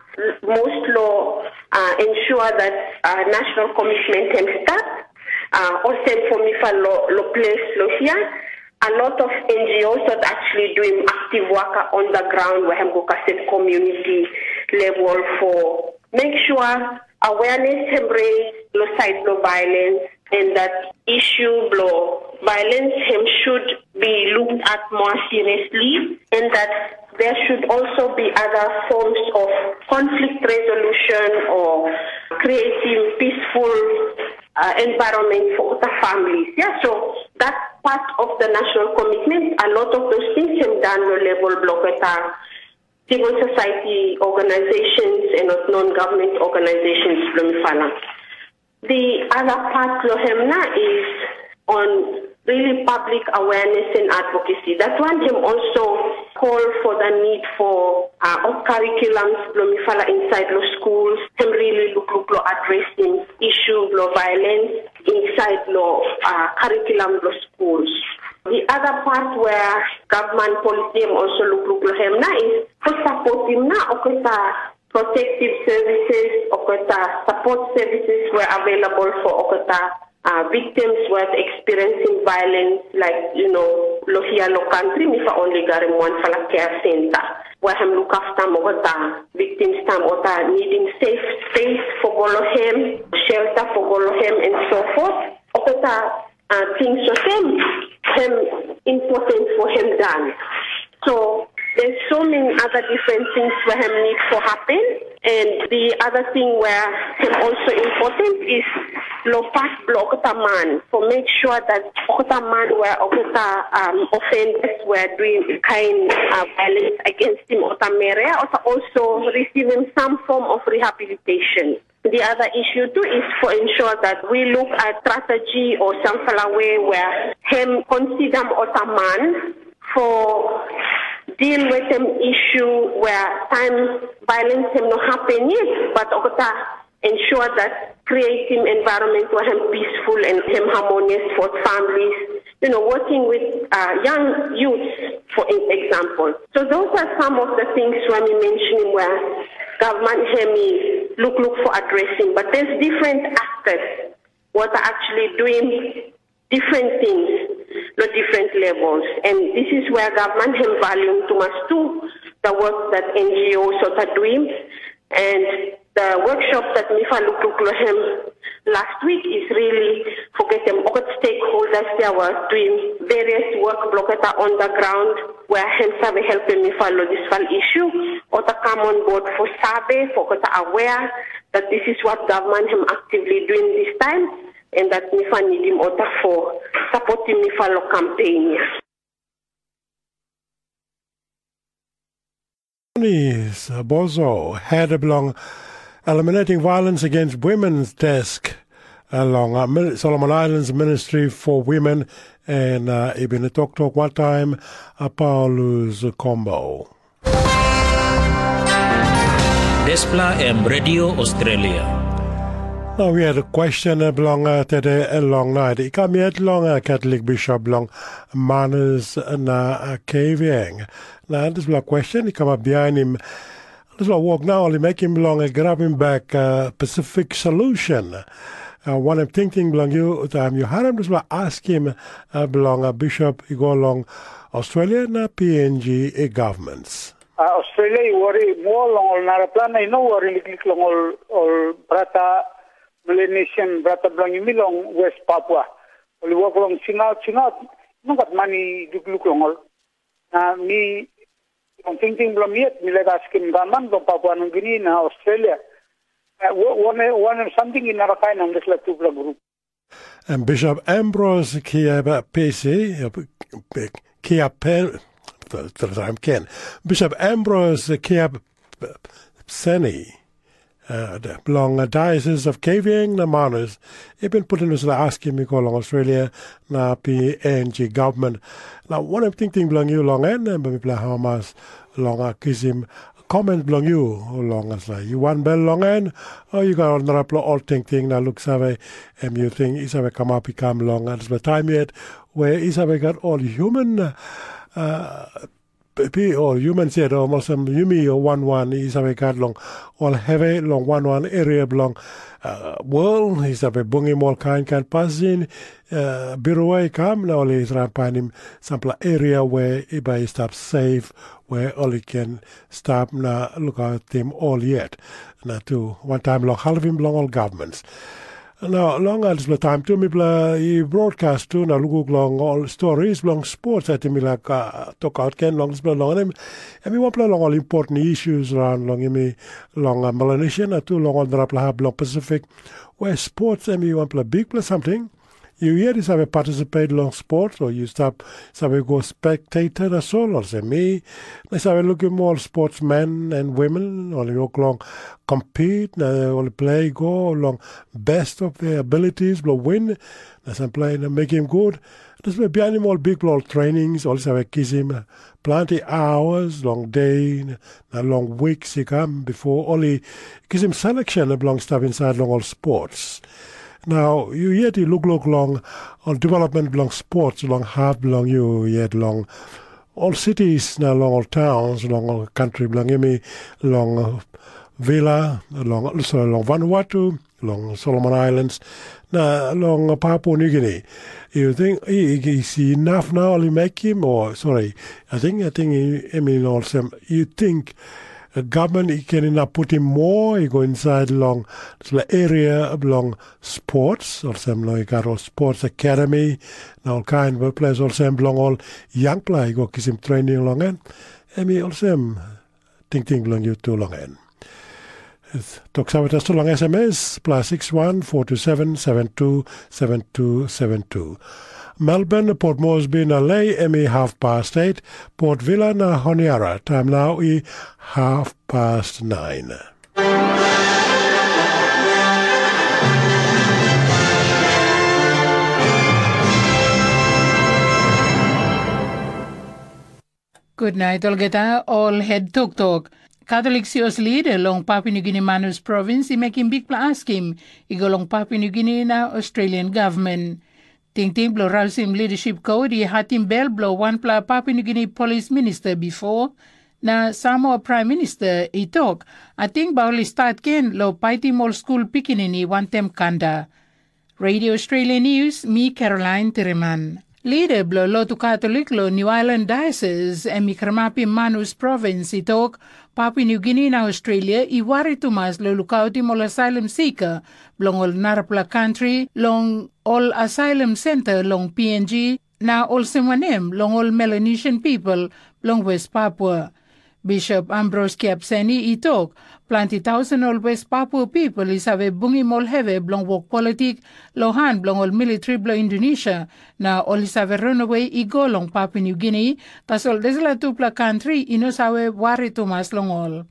most law uh, ensure that uh, national commitment hem start, uh, or same for me for lo, lo place lo here. A lot of N G Os that actually doing active work on the ground where hem go kasem community level for make sure awareness hem raise lo side lo violence and that issue blo violence hem should be looked at more seriously and that there should also be other forms of conflict resolution or creating peaceful uh, environment for the families. Yeah, so that part of the national commitment, a lot of those things hem done lo level blo keta civil society organizations and non-government organizations blo mi fala. The other part lo hem na is on really public awareness and advocacy. That one hem also call for the need for uh, of curriculums blo mi fala inside lo schools. Hem really look look lo addressing issue blo violence inside lo uh, curriculum blo schools. The other part where government policy hem also look look lo hem na is for supporting na okata protective services, okata support services were available for okata uh, victims were experiencing violence like you know lohia lo country mi fa only garim one fala care center where hem look after okata victims tam ota needing safe space for go lo hem, shelter for go lo hem and so forth. Okata uh, things so same hem important for him done. So there's so many other different things where him need for happen. And the other thing where him also important is lo part blo okata man for make sure that okata man where okata um, offenders were doing kind uh, violence against him or Tamaria or also receiving some form of rehabilitation. The other issue too is for ensure that we look at strategy or some fala way where him consider otaman for deal with an issue where time violence him no happen yet, but okata ensure that creating environment where him peaceful and him harmonious for families. You know, working with uh, young youths, for example. So those are some of the things where we mentioning where government hemi look look for addressing, but there's different aspects what are actually doing different things, no different levels, and this is where government him value too much too the work that N G Os are doing, and the workshop that Mifa Lukluk Lohem last week is really forget them all stakeholders there were doing various work blocketa on the ground where him save helping Mifa lo this fal issue or to come on board for sabe for kota aware that this is what government him actively doing this time and that Mifa need him ota for supporting Mifa lo campaign. Tony Bozo, head bilong Eliminating Violence Against Women's Desk, along uh, Mil- Solomon Islands Ministry for Women En uh, i bin toktok wantaim uh, Paulus Kombo. Dispela em Radio Australia. Na we had a question uh, bilong uh, tede uh, long night. I kam yet long uh, Catholic Bishop bilong Manus na uh, Kavieng. Na dispela question i kam up behind him. Dispela wok nau ol i mekim bilong i grabim bek uh, Pacific Solution. Uh, wanem tingting bilong yu taim yu harim dispela askim uh, bilong uh, bishop i go long Australia na P N G governments. Uh, Australia i wori moa long ol narapela na i no wori liklik long ol, ol brata Melanesian brata bilong yumi long West Papua. Ol i wok long singaut singaut, no gat man i lukluk long ol. Na mi, long tingting bilong mi yet, mi laik askim gavman bilong Papua Nugini na Australia, wanem samting i narakain long dispela tupela grup. And Bishop Ambrose Kiabapesi, Kiape, Ken, Bishop Ambrose Kiabapseni, uh, bilong uh, Diocese of Kavieng na Manus, i bin putim dispela askim i go long Australia na P N G government. Na wanem tingting bilong yu long en, na mipela hamas long uh, kisim comment bilong yu long dispela. Yu wanbel long en, o yu gat ol narapela ol tingting na luksave em yu ting i save kamap i kam long dispela taim yet, we i save gat ol human uh, Pi ol human yet, o olsem yumi o wan wan i save gat long ol hevi long wan wan eria bilong uh, world, i save bungim ol kain kain pasin uh, birua i kam na ol i try painim sampela eria we i bai i stap safe, we ol i ken stap na lukautim ol yet. Na tu wantaim long helpim long ol governments. Na long dispela taim tu mipela i brotkas tu na lukluk long ol storis bilong sports, ating mi laik uh, tokaut gen long dispela long em. Em i wanpela long ol important issues raun long yumi long uh, Melanesia na tu long ol narapela hap bilong Pasifik, where sports em i wanpela bikpela samting. Yu yet i save participate long sports o yu stap save go spectator na sol olsem mi, na save lukim ol sportsmen and women ol i wok long compete na ol i play go long best of their abilities bilong win, na sampela i no mekim gut. Dispela bihainim ol bikpela ol trainings ol i save kisim planti hours long day na long weeks i kam before ol i kisim selection bilong stap inside long ol sports. Now, yu yet i lukluk long ol development bilong sports long hap bilong yu yet long ol cities na long ol towns long ol country bilong yumi, long Vila, long, sorry, long Vanuatu, long Solomon Islands, na long Papua New Guinea. You think is enough now only make him or sorry, I think I think I mean also you think government can enough put him more, you go inside long the area of long sports, or some like got all sports academy, na all kind of place, or same belong all young play go kiss him training along and I mean all same ting ting bilong yu tu long en. Tok sawe tasol long S M S plus six one four two seven seven two seven two seven two. Melbourne, Port Moresby na Lae em i half past eight, Port Vila na Honiara taim nau i half past nine. Gutnait olgeta ol het toktok. Katolik sios lida long Papua Nugini Manus provins i mekim bikpela askim i go long Papua Nugini na Australian gavman. Tingting bilong rausim lidaship kot i hatim bel bilong wanpela Papua Nugini polis minista bipo, na Samoa Praim Minista i tok, ating bai ol i stat gen long paitim ol skul pikinini wantaim kanda. Radio Australia News, mi Caroline Tereman. Lida bilong lotu Katolik long New Island Diocese em i karamapim Manus provins i tok, Papua New Guinea na Australia i wari tumas long lukautim ol asylum seeker bilong ol narapela kantri long ol asylum center long P N G na olsem wanem long ol Melanesian people bilong West Papua. Bishop Ambrose Kiapseni i tok, planti tausen ol West Papua pipel i save bungim ol hevi bilong wok politik long han bilong ol militri bilong Indonesia, na ol i save ranawe i go long Papua Niugini, tasol dispela tupela kantri i no save wari tumas long ol.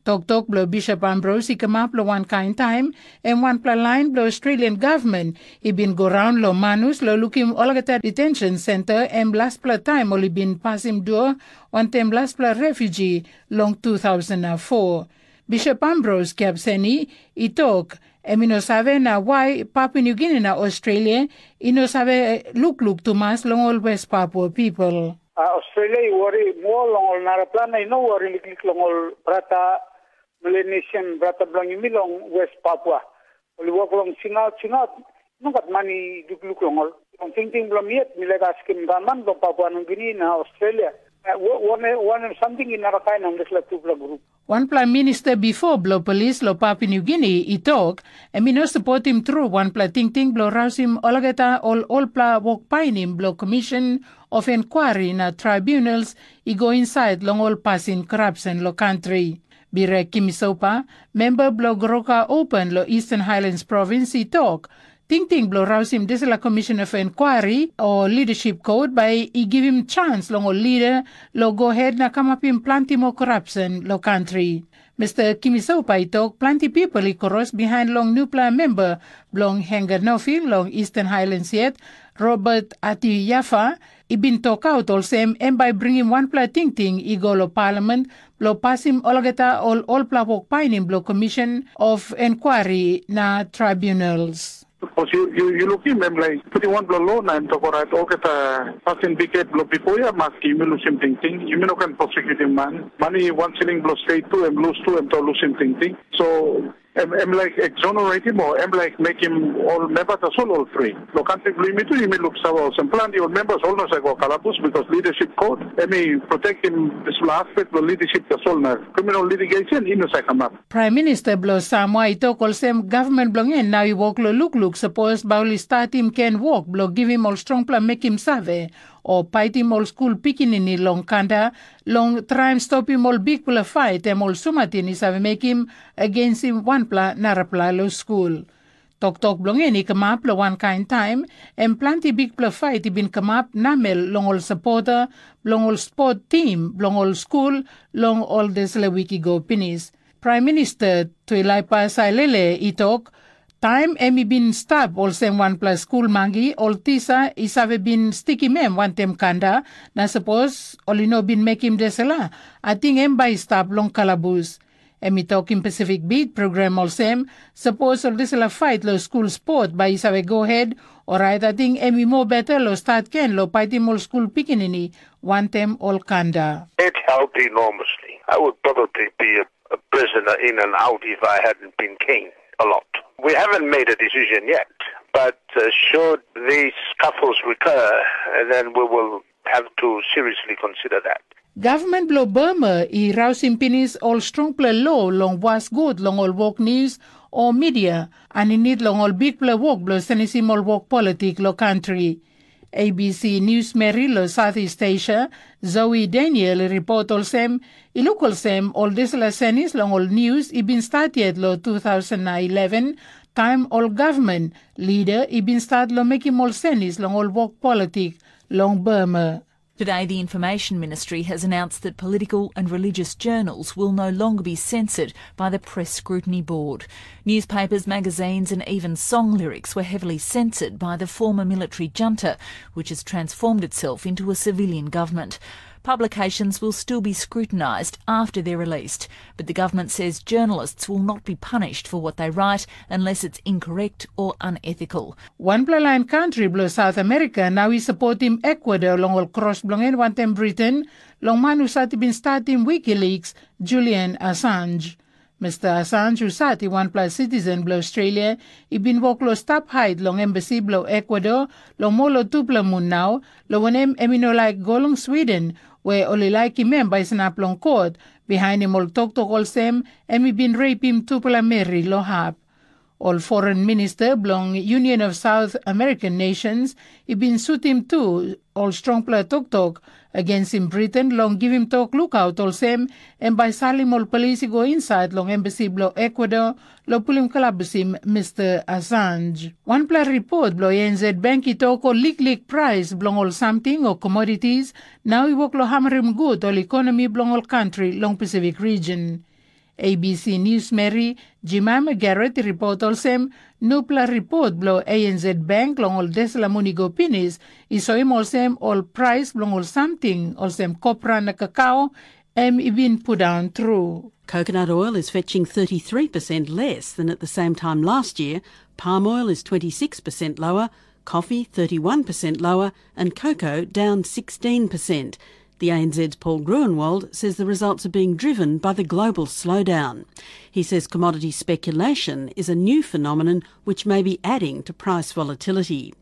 Toktok bilong Bishop Ambrose i kamap long wankain taim, em wanpela lain bilong Australian gavman i bin go raun long manus long lukim olgeta detention center, em laspela taim ol i bin pasim dua wantaim laspela refugee long two thousand four. Bishop Ambrose Kiapseni i tok, em i no save na wai Papua New Guinea na Australia i no save lukluk tumas long ol West Papua people. Australia i wori moa long ol narapela na i no wori liklik long ol brata Melanesian, brata bilong yumi long West Papua. Ol i wok long singaut singaut, no gat man i lukluk long ol. Long tingting bilong mi yet, mi laik askim gavman bilong Papua Nugini na Australia, wanem samting i narakain long dispela tupela grup. Wanpela minista bipo bilong polis long Papua Nugini i tok, em i no sapotim tru wanpela tingting bilong rausim olgeta ol olpela wok painim bilong Commission of Inquiry na Tribunals i go insait long ol pasin korapsen long kantri. Bira Kimisopa, memba bilong Goroka Open long Eastern Highlands Provins, i tok, tingting bilong rausim dispela Commission of Inquiry o Leadership Code bai i givim chans long ol lida long go het na kamapim planti moa korapsen long kantri. Mister Kimisopa i tok planti pipel i kros bihain long nupela memba bilong Henganofi long Eastern Highlands yet, Robert Atiyafa, i bin tokaut olsem em bai bringim wanpela tingting i go long Parliament bilong pasim olgeta ol olpela wok painim bilong Commission of Inquiry na Tribunals. Because you, you, you look him, em like putting one below law na em tok orait olgeta pasin bikhet bilong bipo ya maski yumi lusim tingting, yumi no ken prosecutim man. Mani wan siling bilong state tu em lus tu em tok lusim tingting. So em, em like exonerate him o em like mekim ol memba tasol ol fri. Lo kantri bilong yumi tu yumi luksave olsem planti ol members ol no save go kalabus because leadership code em i protektim dispela aspek bilong leadership tasol na criminal litigation i no save kamap. Praim Minista bilong Samoa i tok olsem gavman bilong en nau i wok long lukluk sapos bai ol i statim ken wok bilong givim ol strongpela mekim save o paitim ol skul pikinini long kanda long traim stopim ol bikpela fait em ol sumatin i save mekim agensim wanpela narapela long skul. Toktok bilong en i kamap long wankain taim, em planti bikpela fait i bin kamap namel long ol sapota bilong ol spot tim bilong ol skul long ol dispela wik i go pinis. Praim Minista Tuilaipa Sailele i tok, taim em i bin stap olsem wanpela skul mangi, ol tisa i save bin stikim em wantaim kanda, na sapos ol i no bin mekim dispela, ating em bai i stap long kalabus. Em i tokim Pacific Beat program olsem, sapos ol dispela fait long skul spot bai i save go het, orait ating em i moa beta long stat gen long paitim ol skul pikinini wantaim ol kanda. It helped enormously. I would probably be a, a prisoner in and out if I hadn't been caned a lot. We haven't made a decision yet, but uh, should these scuffles recur, then we will have to seriously consider that. Gavman bilong Burma i rausim pinis ol strongpela lo long was gut long ol wok nius o media, aninit long ol bikpela wok bilong senisim ol wok politik long kantri. A B C niusmeri long Southeast Asia, Zoe Daniel, i ripot olsem, i luk olsem ol dispela senis long ol nius i bin stat yet long two thousand eleven, taim ol gavman lida i bin stat long mekim ol senis long ol wok politik long Burma. Today, the Information Ministry has announced that political and religious journals will no longer be censored by the Press Scrutiny Board. Newspapers, magazines, and even song lyrics were heavily censored by the former military junta, which has transformed itself into a civilian government. Publications will still be scrutinised after they're released, but the government says journalists will not be punished for what they write unless it's incorrect or unethical. Wanpela lain kantri bilong South America nau i sapotim Ecuador long ol kros bilong en wantaim Britain, long man husat i bin statim Wikileaks, Julian Assange. Mister Assange, husat i wanpela citizen bilong Australia, i bin wok long stap hait long embassy bilong Ecuador long moa long tupela mun nau, long wanem, em i no laik go long Sweden, we ol i laikim em bai i sanap long kot, bihainim ol toktok olsem em i bin reipim tupela meri long hap. Ol foreign minister bilong Union of South American Nations i bin sutim tu ol strongpela toktok agensim Britain long givim tok lukaut olsem em bai salim ol polis i go insait long embassy bilong Ecuador long pulim kalabusim Mister Assange. Wanpela ripot bilong A N Z Bank i tok ol liklik prais bilong ol samting o commodities nau i wok long hamarim gut ol ekonomi bilong ol kantri long Pacific region. A B C Newsmeri Jemima Garrett i ripot olsem, nupela ripot bilong A N Z Bank long ol dispela mun i go pinis i soim olsem ol prais bilong ol samting olsem kopra na kakao em i bin pundaun tru. Coconut oil is fetching thirty-three percent less than at the same time last year, palm oil is twenty-six percent lower, coffee thirty-one percent lower, and cocoa down sixteen percent. The A N Z's Paul Gruenwald says the results are being driven by the global slowdown. He says commodity speculation is a new phenomenon which may be adding to price volatility.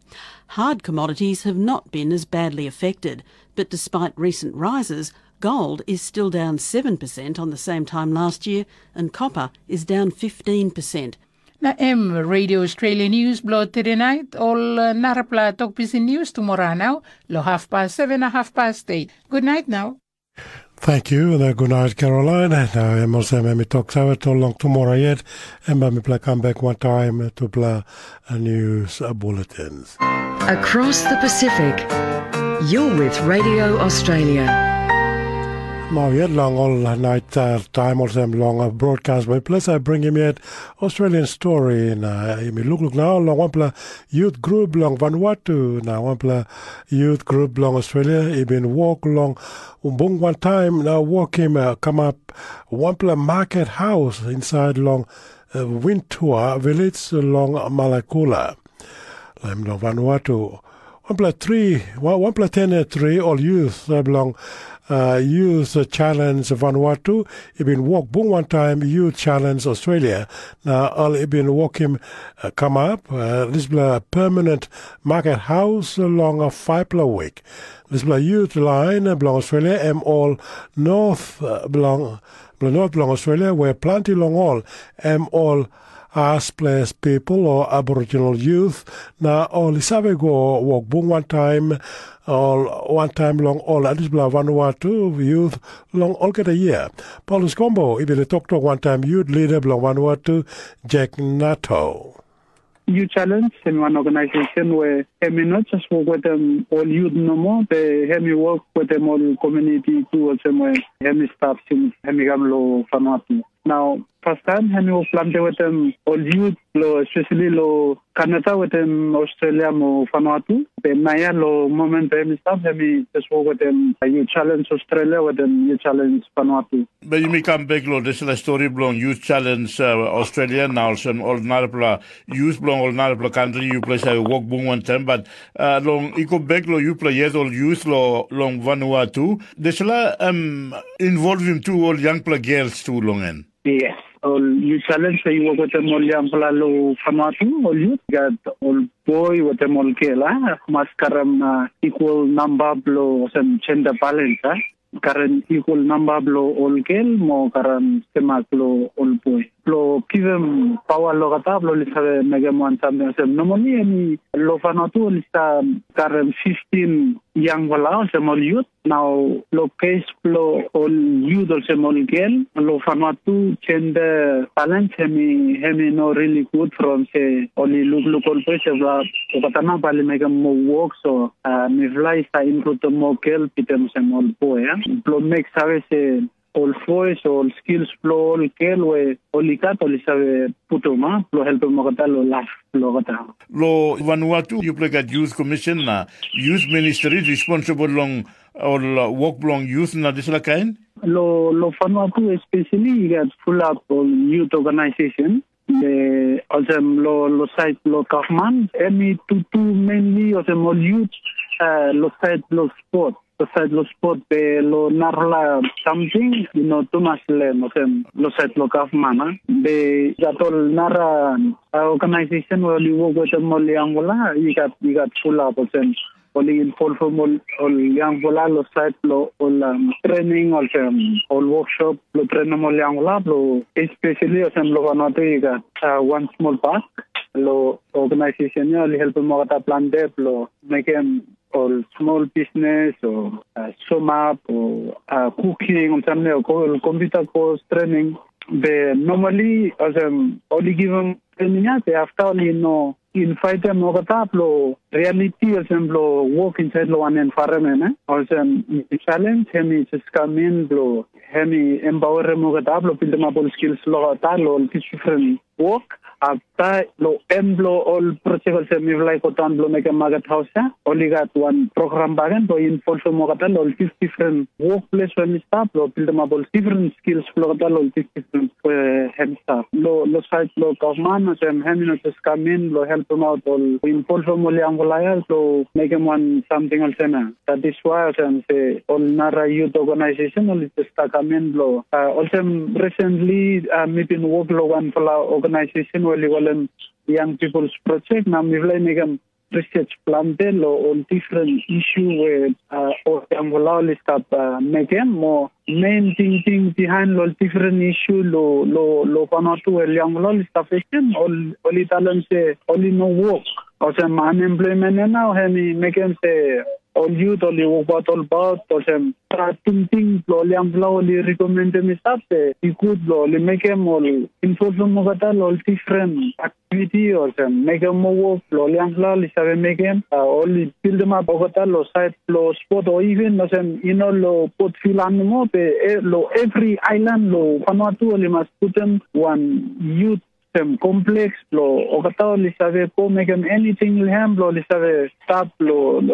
Hard commodities have not been as badly affected, but despite recent rises, gold is still down seven percent on the same time last year and copper is down fifteen percent. Na em Radio Australia News bilong tudenait, ol uh, narapela tok pisin news tumora nau, lo half past seven na half past eight. Good night now. Thank you, and uh, good night, Caroline. Na em olsem em i tok sawe tol long tumora yet, em ba mipela kam bek wan taim tupela uh, news uh, bulletins. Across the Pacific, you're with Radio Australia. Mau yet long ol night uh, time olsem long uh, broadcast by place I bring him yet Australian story na uh, mi lukluk now long wanpela youth group long Vanuatu na wanpela youth group long Australia i bin walk long bung one time na walk him uh, come up wanpela market house inside long uh, Wintua village long Malakula. Laim long Vanuatu. Wanpela tri, wanpela ten tri ol youth uh, bilong uh, Youth Challenge Vanuatu i bin wok bung wantaim Youth Challenge Australia na ol i bin wokim uh, kamap uh, dispela permanent market house long uh, faipela wik. Dispela youth line bilong Australia em ol north uh, bilong bilong north bilong Australia where planti long ol em ol as ples pipel o Aboriginal youth na ol i save go wok bung wantaim ol wantaim long ol dispela Vanuatu youth long olgeta yia. Paulus Kombo i bin i toktok wantaim youth leader bilong Vanuatu Jack Nato. Youth Challenge em wan organization we em i not just work wetem ol youth nomo, be em i work wetem ol community tu olsem we em i stap since em i kam lo Vanuatu. Now, first time em i work planti wetem ol youth lo especially lo Canada wetem Australia mo Vanuatu. Be naya lo moment be em i stap em i just work wetem Youth Challenge Australia wetem Youth Challenge Vanuatu. Be yumi kam bek lo dispela stori bilong Youth Challenge uh, Australia na olsem ol narapela youth bilong ol narapela kantri yupela save wok bung wantaim, but uh, long i go bek lo yupela yet ol youth lo long Vanuatu, dispela um, involvim tu ol yangpela girls tu long en. Yes, ol youth challenge we i wok wetem ol yangpela lo Vanuatu, ol youth gat ol boy wetem ol girl, ah, mas karam uh, equal number blo olsem gender balance, ah. Karam equal number blo ol girl mo karam semak lo ol boy. Blo givim pawa lo kata blo ol i save mekim wan samting olsem. Normally em i lo Vanuatu ol i stap karim fifteen yangpela olsem ol youth. Nau lo kes blo ol youth olsem ol girl lo Vanuatu gender balance em i em i no really good from se ol i lukluk ol boys olgeta na bali mekim moa wok so uh, mipela i sa include moa girl bitim olsem ol boy, eh? Blo mek save se ol voice o ol skills blo ol girl we ol i gat ol i save putum, ah, blo helpim olgeta lo laf blo olgeta. Lo Vanuatu yupela gat youth commission na youth ministry responsible long ol uh, wok bilong youth na dispela kain? Lo, lo Vanuatu especially i gat fulap ol youth organization. Be olsem lo, lo sait lo gavman, em i tutu mainly olsem ol youth uh, lo sait lo sport. Lo sait lo sport be lo narala samting, you know, tumas lem olsem lo sait lo gavman. Ah. Be i gat ol nara uh, organization we ol i wok wetem ol yangpela, i gat, i gat fulap olsem ol i involvim ol ol yangpela lo sait lo ol um, training olsem ol workshop lo trainim ol yangpela lo especially olsem lo Vanuatu i gat uh, one small park lo organization ya ol i helpim olgeta planti blo mekim ol small business o uh, somap o uh, cooking olsem ol computer course training. Be normally olsem ol i givim training ya be after ol i no invaitim olgeta long reality olsem long wok insait long wan environment, eh? Olsem challenge em i just kam in long em i empowering olgeta long building up ol skills long olgeta long ol different wok. After long em long ol project olsem mipela i go daun long mekim market house ya, ol i gat wan program bagen long involvim olgeta long ol different workplace where em i stap long building up ol different skills bilong olgeta long different where em i stap. Long sait bilong gavman olsem em i no just kam in long helpim aut ol involvim ol yangpela ya long mekim wan samting olsem ya. That is why olsem se ol nara youth organization ol i just kam in long uh, olsem recently uh, mi bin work long wanpela organization where i call em Young People's Project. Na mipela i mekim research planti long ol different issue where uh, ol yangpela ol i stap uh, mekim mo main tingting behind ol different issue lo lo lo Vanuatu ol yangpela ol i stap facing ol ol i talem se ol i no work. Olsem unemployment ya nau em i mekim se ol youth ol i wokbaut ol baut olsem tingting bilong ol yangpela ol i rekomendim i stap se i gut long ol i mekim ol involvim olgeta long ol different activity olsem mekim moa wok bilong ol yangpela ol i save mekim ol i bildim ap olgeta long sait bilong sport o even olsem i no long Port Vila nomo pe long every island long Vanuatu ol i mas putim wan youth sem kompleks bilong olgeta ol i save go mekim anything long em bilong ol i save stap long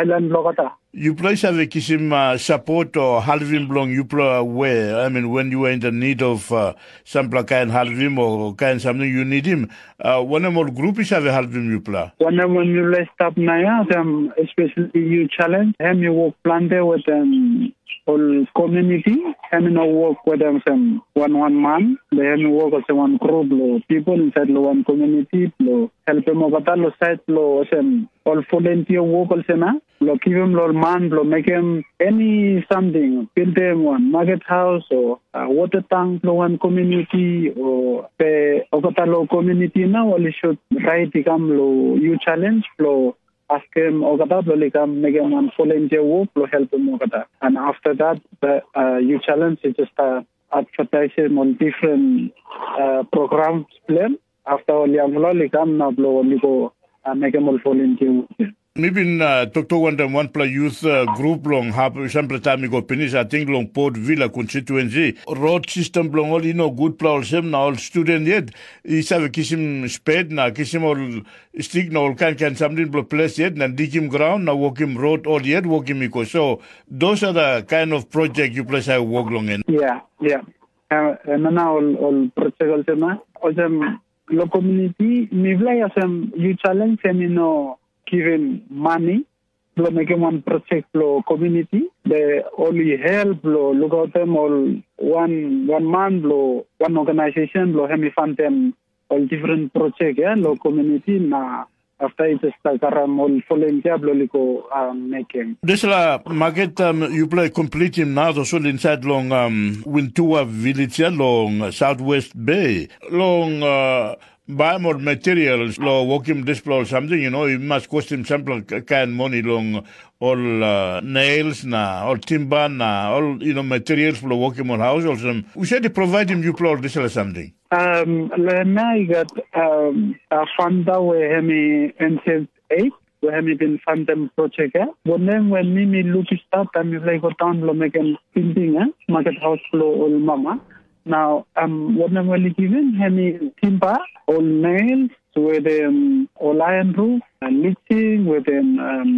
island bilong olgeta. Yupela i save kisim sapot o helpim bilong yupela we, I mean, when you are in the need of uh, sampela kain helpim o kain samting yu nidim, uh, wanem ol grup i save helpim yupela? Wanem wen yupela i stap na ya, olsem especially Youth Challenge, em i wok planti wetem ol community, em i no wok wetem olsem wan wan man, be em i wok olsem wan grup lo people inside lo wan community lo helpim olgeta lo side lo olsem ol volunteer wok olsem na lo givim lo man lo mekim any something, building wan market house o uh, water tank lo wan community o pe olgeta lo community na ol i should right i kam lo Youth Challenge lo askim olgeta lo i kam mekim wan volunteer work lo helpim olgeta. And after that, the uh, Youth Challenge is just uh, advertising on different uh, programs plan. After ol yangpela ol i kam na bilong ol i go uh, mekim ol volunteer work. Mi bin uh, toktok wantaim wanpela youth uh, group long hap sampela taim i go pinis, ating long Port Vila constituency. Road system bilong ol i no gutpela olsem, na ol student yet i save kisim sped na kisim ol stik na ol kain kain samting bilong ples yet na dikim graun na wokim rot ol yet wokim i go. So those are the kind of project yupela save wok long en. Ya, ya. Em na ol ol project olsem na olsem lo community mipela i olsem Youth Challenge em i no givim mani bilong mekim wan project bilong community, be ol i help bilong lukautim ol wan wan man bilong wan organization bilong em i fantem ol different project ya lo community na after i just karam ol volunteer bilong i go mekim. Dispela market um, yupela i completim na tasol inside long um, Wintua village ya long Southwest Bay. Long uh, baim ol materials lo wokim dispela ol samting, you know, i mas kostim sampela kain moni long ol uh, nails na ol timba na ol you know, materials bilong wokim ol haus olsem. Husat i provaidim yupela ol dispela samting? Um, Lena i gat um, uh, fanda we em i N C S eight we em i bin fundem project ya. Wanem wen mi mi luki stap taim mipela i go daun long mekim bilding ya, market house bilong ol mama. Na um, wanem ol i givim em i timba, ol nails, wetem ol iron roof, leaching, wetem um,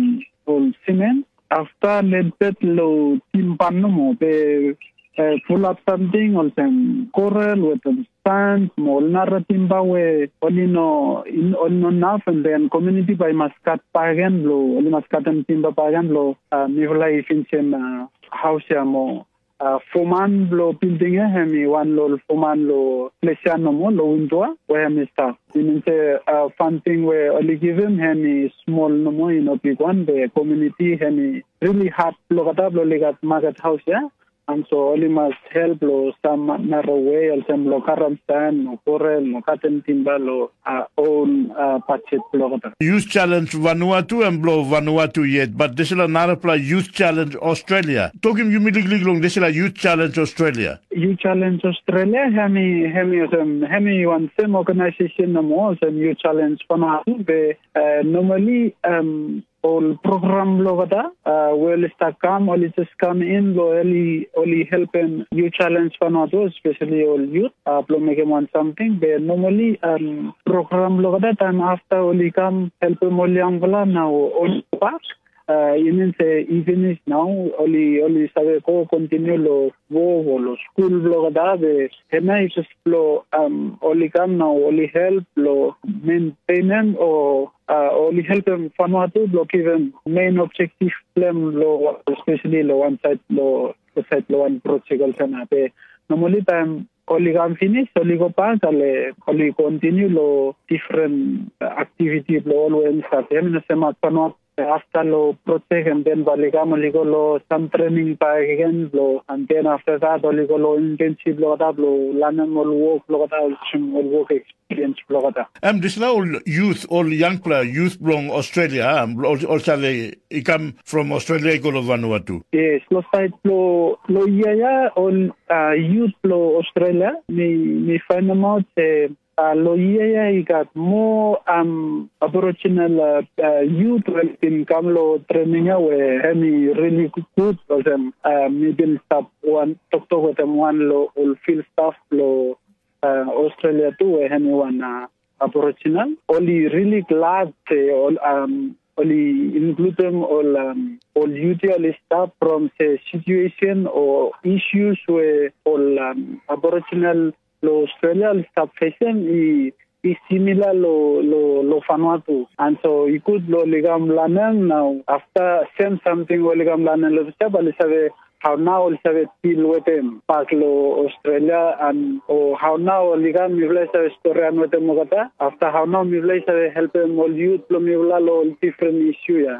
ol cement. Afta letbet lo timba nomo be uh, pulap samting olsem korel wetem sand mo ol nara timba we ol i no ol i no naf, and then community bai i mas kat bagen lo ol i mas katem timba bagen lo uh, mipela i finsim uh, haus ya mo uh, foman bilong bilding ya em i wan long foman long ples ya nomo long Wintua we em i stap. Minim se uh, fanting we ol i givim em i smol nomo, i no bikwan, be komuniti em i rili hat bilong kata bilong ligat maket haus ya. Em so ol i mas help long sam narao we, olsem long karim san, long korel, long katim timba, long uh, own uh, budget bilong kata. Youth Challenge Vanuatu em bilong Vanuatu yet, but dispela narapela Youth Challenge Australia. Tokim yumi liklik long dispela Youth Challenge Australia. Youth Challenge Australia, hemi, hemi, um, hemi one same organization namo, same Youth Challenge Vanuatu, be uh, normally um, ol program bilong kata, uh, we ol i stap kam, ol i just kam in, lo ol i, ol i helpim Youth Challenge Vanuatu, especially ol youth, uh, bilong mekim wan something. Be normally, um, program bilong kata, taim after ol i kam helpim ol yangpela, na ol i pas. Uh, i min se i pinis nau, ol i, ol i save go kontinu lo wok o lo skul bilong kata, be hemia i just lo um, ol i kam nau, ol i help lo main payment o uh, ol i helpim Vanuatu bilong givim main objektif bilong em lo especially lo wan side lo side lo wan projek olsem na pe normally taim ol i kam pinis, ol i go bak, ale ol i kontinu lo different activity bilong ol wen start. Em na semat Vanuatu after lo projek and then ol i kam ol i go lo some training back again lo and then after that ol i go lo internship lo kata lo lanem ol work lo kata ol work experience bilong kata. Em dispela ol youth, ol youngpela youth bilong Australia, em, ol, ol save i kam from Australia i go to Vanuatu. Yes, lo side lo lo ia ya ol uh, youth lo Australia, mi mi find them out se uh, lo ia ya i got more um, Aboriginal uh, uh, youth well been come lo training ya where hemi really good, olsem uh, mi bin stop one talk talk with them one lo ol field staff lo uh, Australia tu, eh, anyone uh, Aboriginal. Only really glad say all um only including all um all duty all stuff from say situation or issues where all um Aboriginal lo Australia all stuff facing i i similar lo lo lo Vanuatu. And so i good lo ligam lanem now after same something lo ligam lanem lo step ali save Hau nau ol save deal wetem pak lo Australia and o hau nau ol i kam mipela i save storian wetem olgeta? Afta hau nau mipela i save helpim ol yut bilong mipela long ol different isu ya?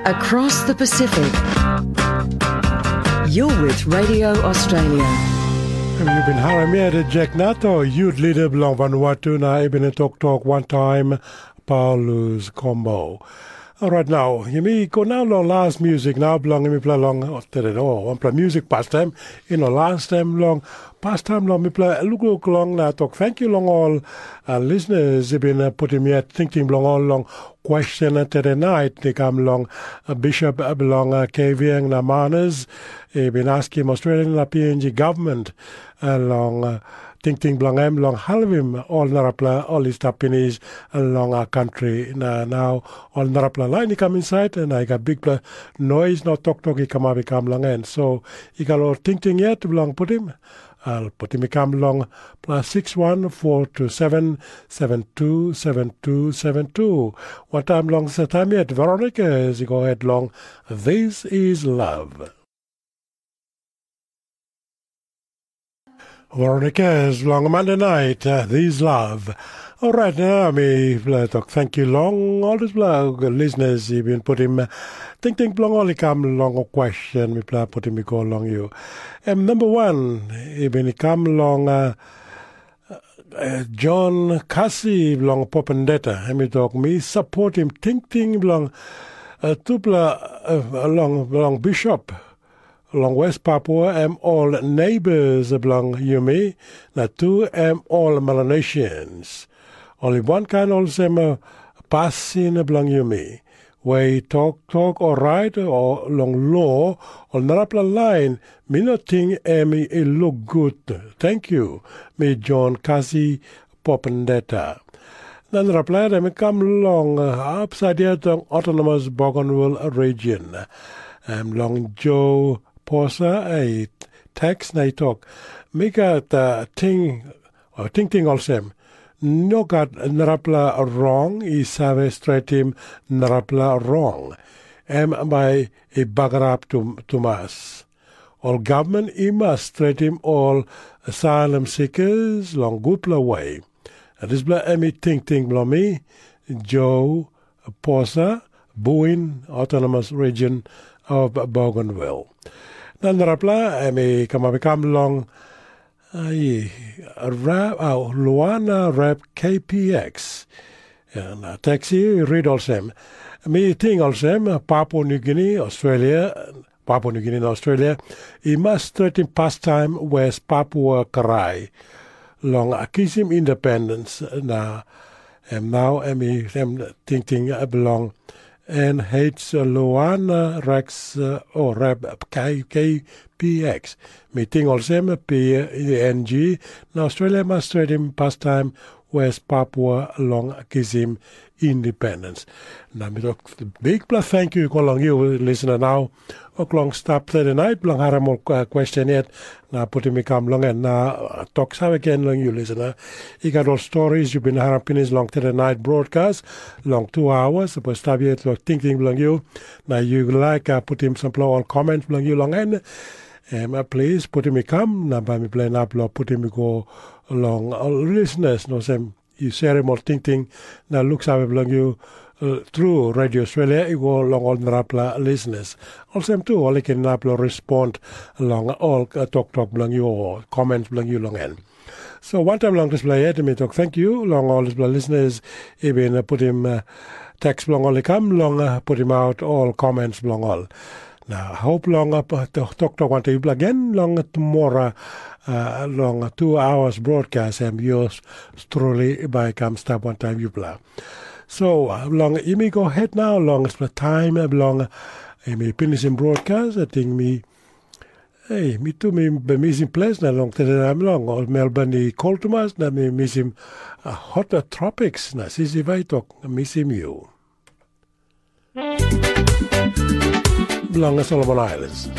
Across the Pacific, you're with Radio Australia. You've been Haramia to Jack Nato, youth leader belong Vanuatu, na even a talk talk one time, Paulus Combo. Alright, now, yumi go now long last music now belong mipela long oh, wanpela music pastime, you know, last time long pastime long mipela look look long na talk thank you long all uh, listeners have been uh, putting me at thinking belong all long question uh, today night they come along uh, bishop uh, belong uh, Kavieng na Manas, he been asking Australian na P N G government uh, long uh, tingting bilong em long helpim ol narapela ol i stap pinis long a kantri. Na nau ol narapela lain i kam insait na i gat bikpela nois na toktok i kamap i kam long en. So i gat ol tingting yet bilong putim, al putim i kam long plus six one four two seven seven two seven two seven two. Wantaim long taim yet Veronica i go het long This is Love. Veronica is long Monday night, uh, These Love. Alright, na mi uh, tok thank you long all this blog listeners. You've been putting uh, ting ting blong all i kam long a question mi pla putting mi go along you. Um, number one, you've been come along uh, uh, John Kasi long Popendetta. Em i tok mi support him ting ting blong uh, tupla uh, long long bishop. Long West Papua em ol neighbors bilong yumi, na tu em ol Melanesians. Ol i wankain olsem pasin bilong yumi. We i toktok orait o long lo, ol narapela lain, mi no ting em i luk gut. Tenkyu, mi Jon Kasi Popendeta. Na narapela em i kam long hapsaidia tong autonomous Bougainville region. Em long Joe Posa i teks na i tok, mi gat uh, ting, uh, tingting olsem, no gat narapela rong i save stretim narapela rong. Em bai i bagarap tumas. Ol gavman i mas stretim ol asylum seekers long gutpela we. Na dispela em i tingting bilong mi, Joe Posa, Buin Autonomous Region of Bougainville. Na narapela em i kamap i kam long ai, ra, au, Luana Rep K P X. Na teks i rit olsem, mi ting olsem, Papua Nugini, Australia, Papua Nugini na Australia i mas stretim pastaim West Papua Karai long kisim independens, na em nau em i sem tingting bilong N H Luana Rex o Rep K P X. Mi ting olsem, P N G na Australia mas stretim pastaim West Papua long kisim independens. Na mi tok bikpela tenkyu i go long yu, listener, nau o long stap tede nait bilong harim ol uh, question yet na putim i kam long en. Na uh, tok save gen long yu, listener. I gat ol stories yu bin harim pinis long tede nait broadcast long two hours. Sapos stap yet long tingting bilong yu, na yu laik uh, putim sampela ol comments bilong yu long en, em uh, please putim i kam, na bai mi plan up lo putim i go long ol listeners, no sem. Yu serim ol tingting na luksave bilong yu uh, tru Radio Australia i go long ol narapela listeners. Olsem tu ol i ken inap long respond long ol uh, toktok bilong yu o comments bilong yu long en. So wantaim long dispela yet mi tok thank you long ol dispela listeners i bin uh, putim uh, teks bilong ol i kam long uh, putim out ol comments bilong ol. Na hop long uh, toktok wantaim yupela gen long tumora uh, long two hours broadcast em yours truly bai kam stap wantaim yupela. So uh, long imi go het nau long dispela taim bilong uh, imi pinisim broadcast, I think mi Hey, mi tu mi bin misim ples na long tede na long ol Melbourne i kol tumas na mi misim uh, hot tropics na sisi vai tok misim you. Belong Solomon Islands.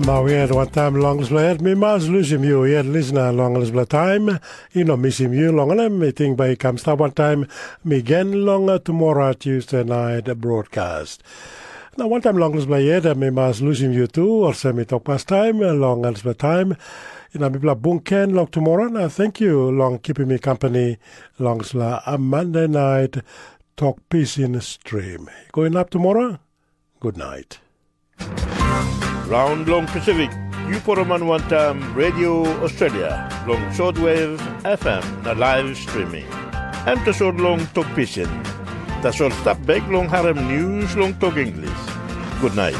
Mau yet wantaim long dispela yet mi mas lusim yu yet lisna long dispela taim. I no misim yu long wanem, mi ting bai i kam stap wantaim mi gen long uh, tumora Tuesday night broadcast. Na wantaim long dispela yet mi mas lusim yu tu, olsem mi tok pastaim long dispela taim. Ina mipela bung ken long tumora na thank you long kipim mi company long dispela uh, Monday night tok pisin stream. Go inap tumora. Good night. Raun long Pasifik, yu poroman wantaim Radio Australia long shortwave F M na live streaming. Em tasol long tok pisin. Tasol stap bek long harim news long tok English. Good night.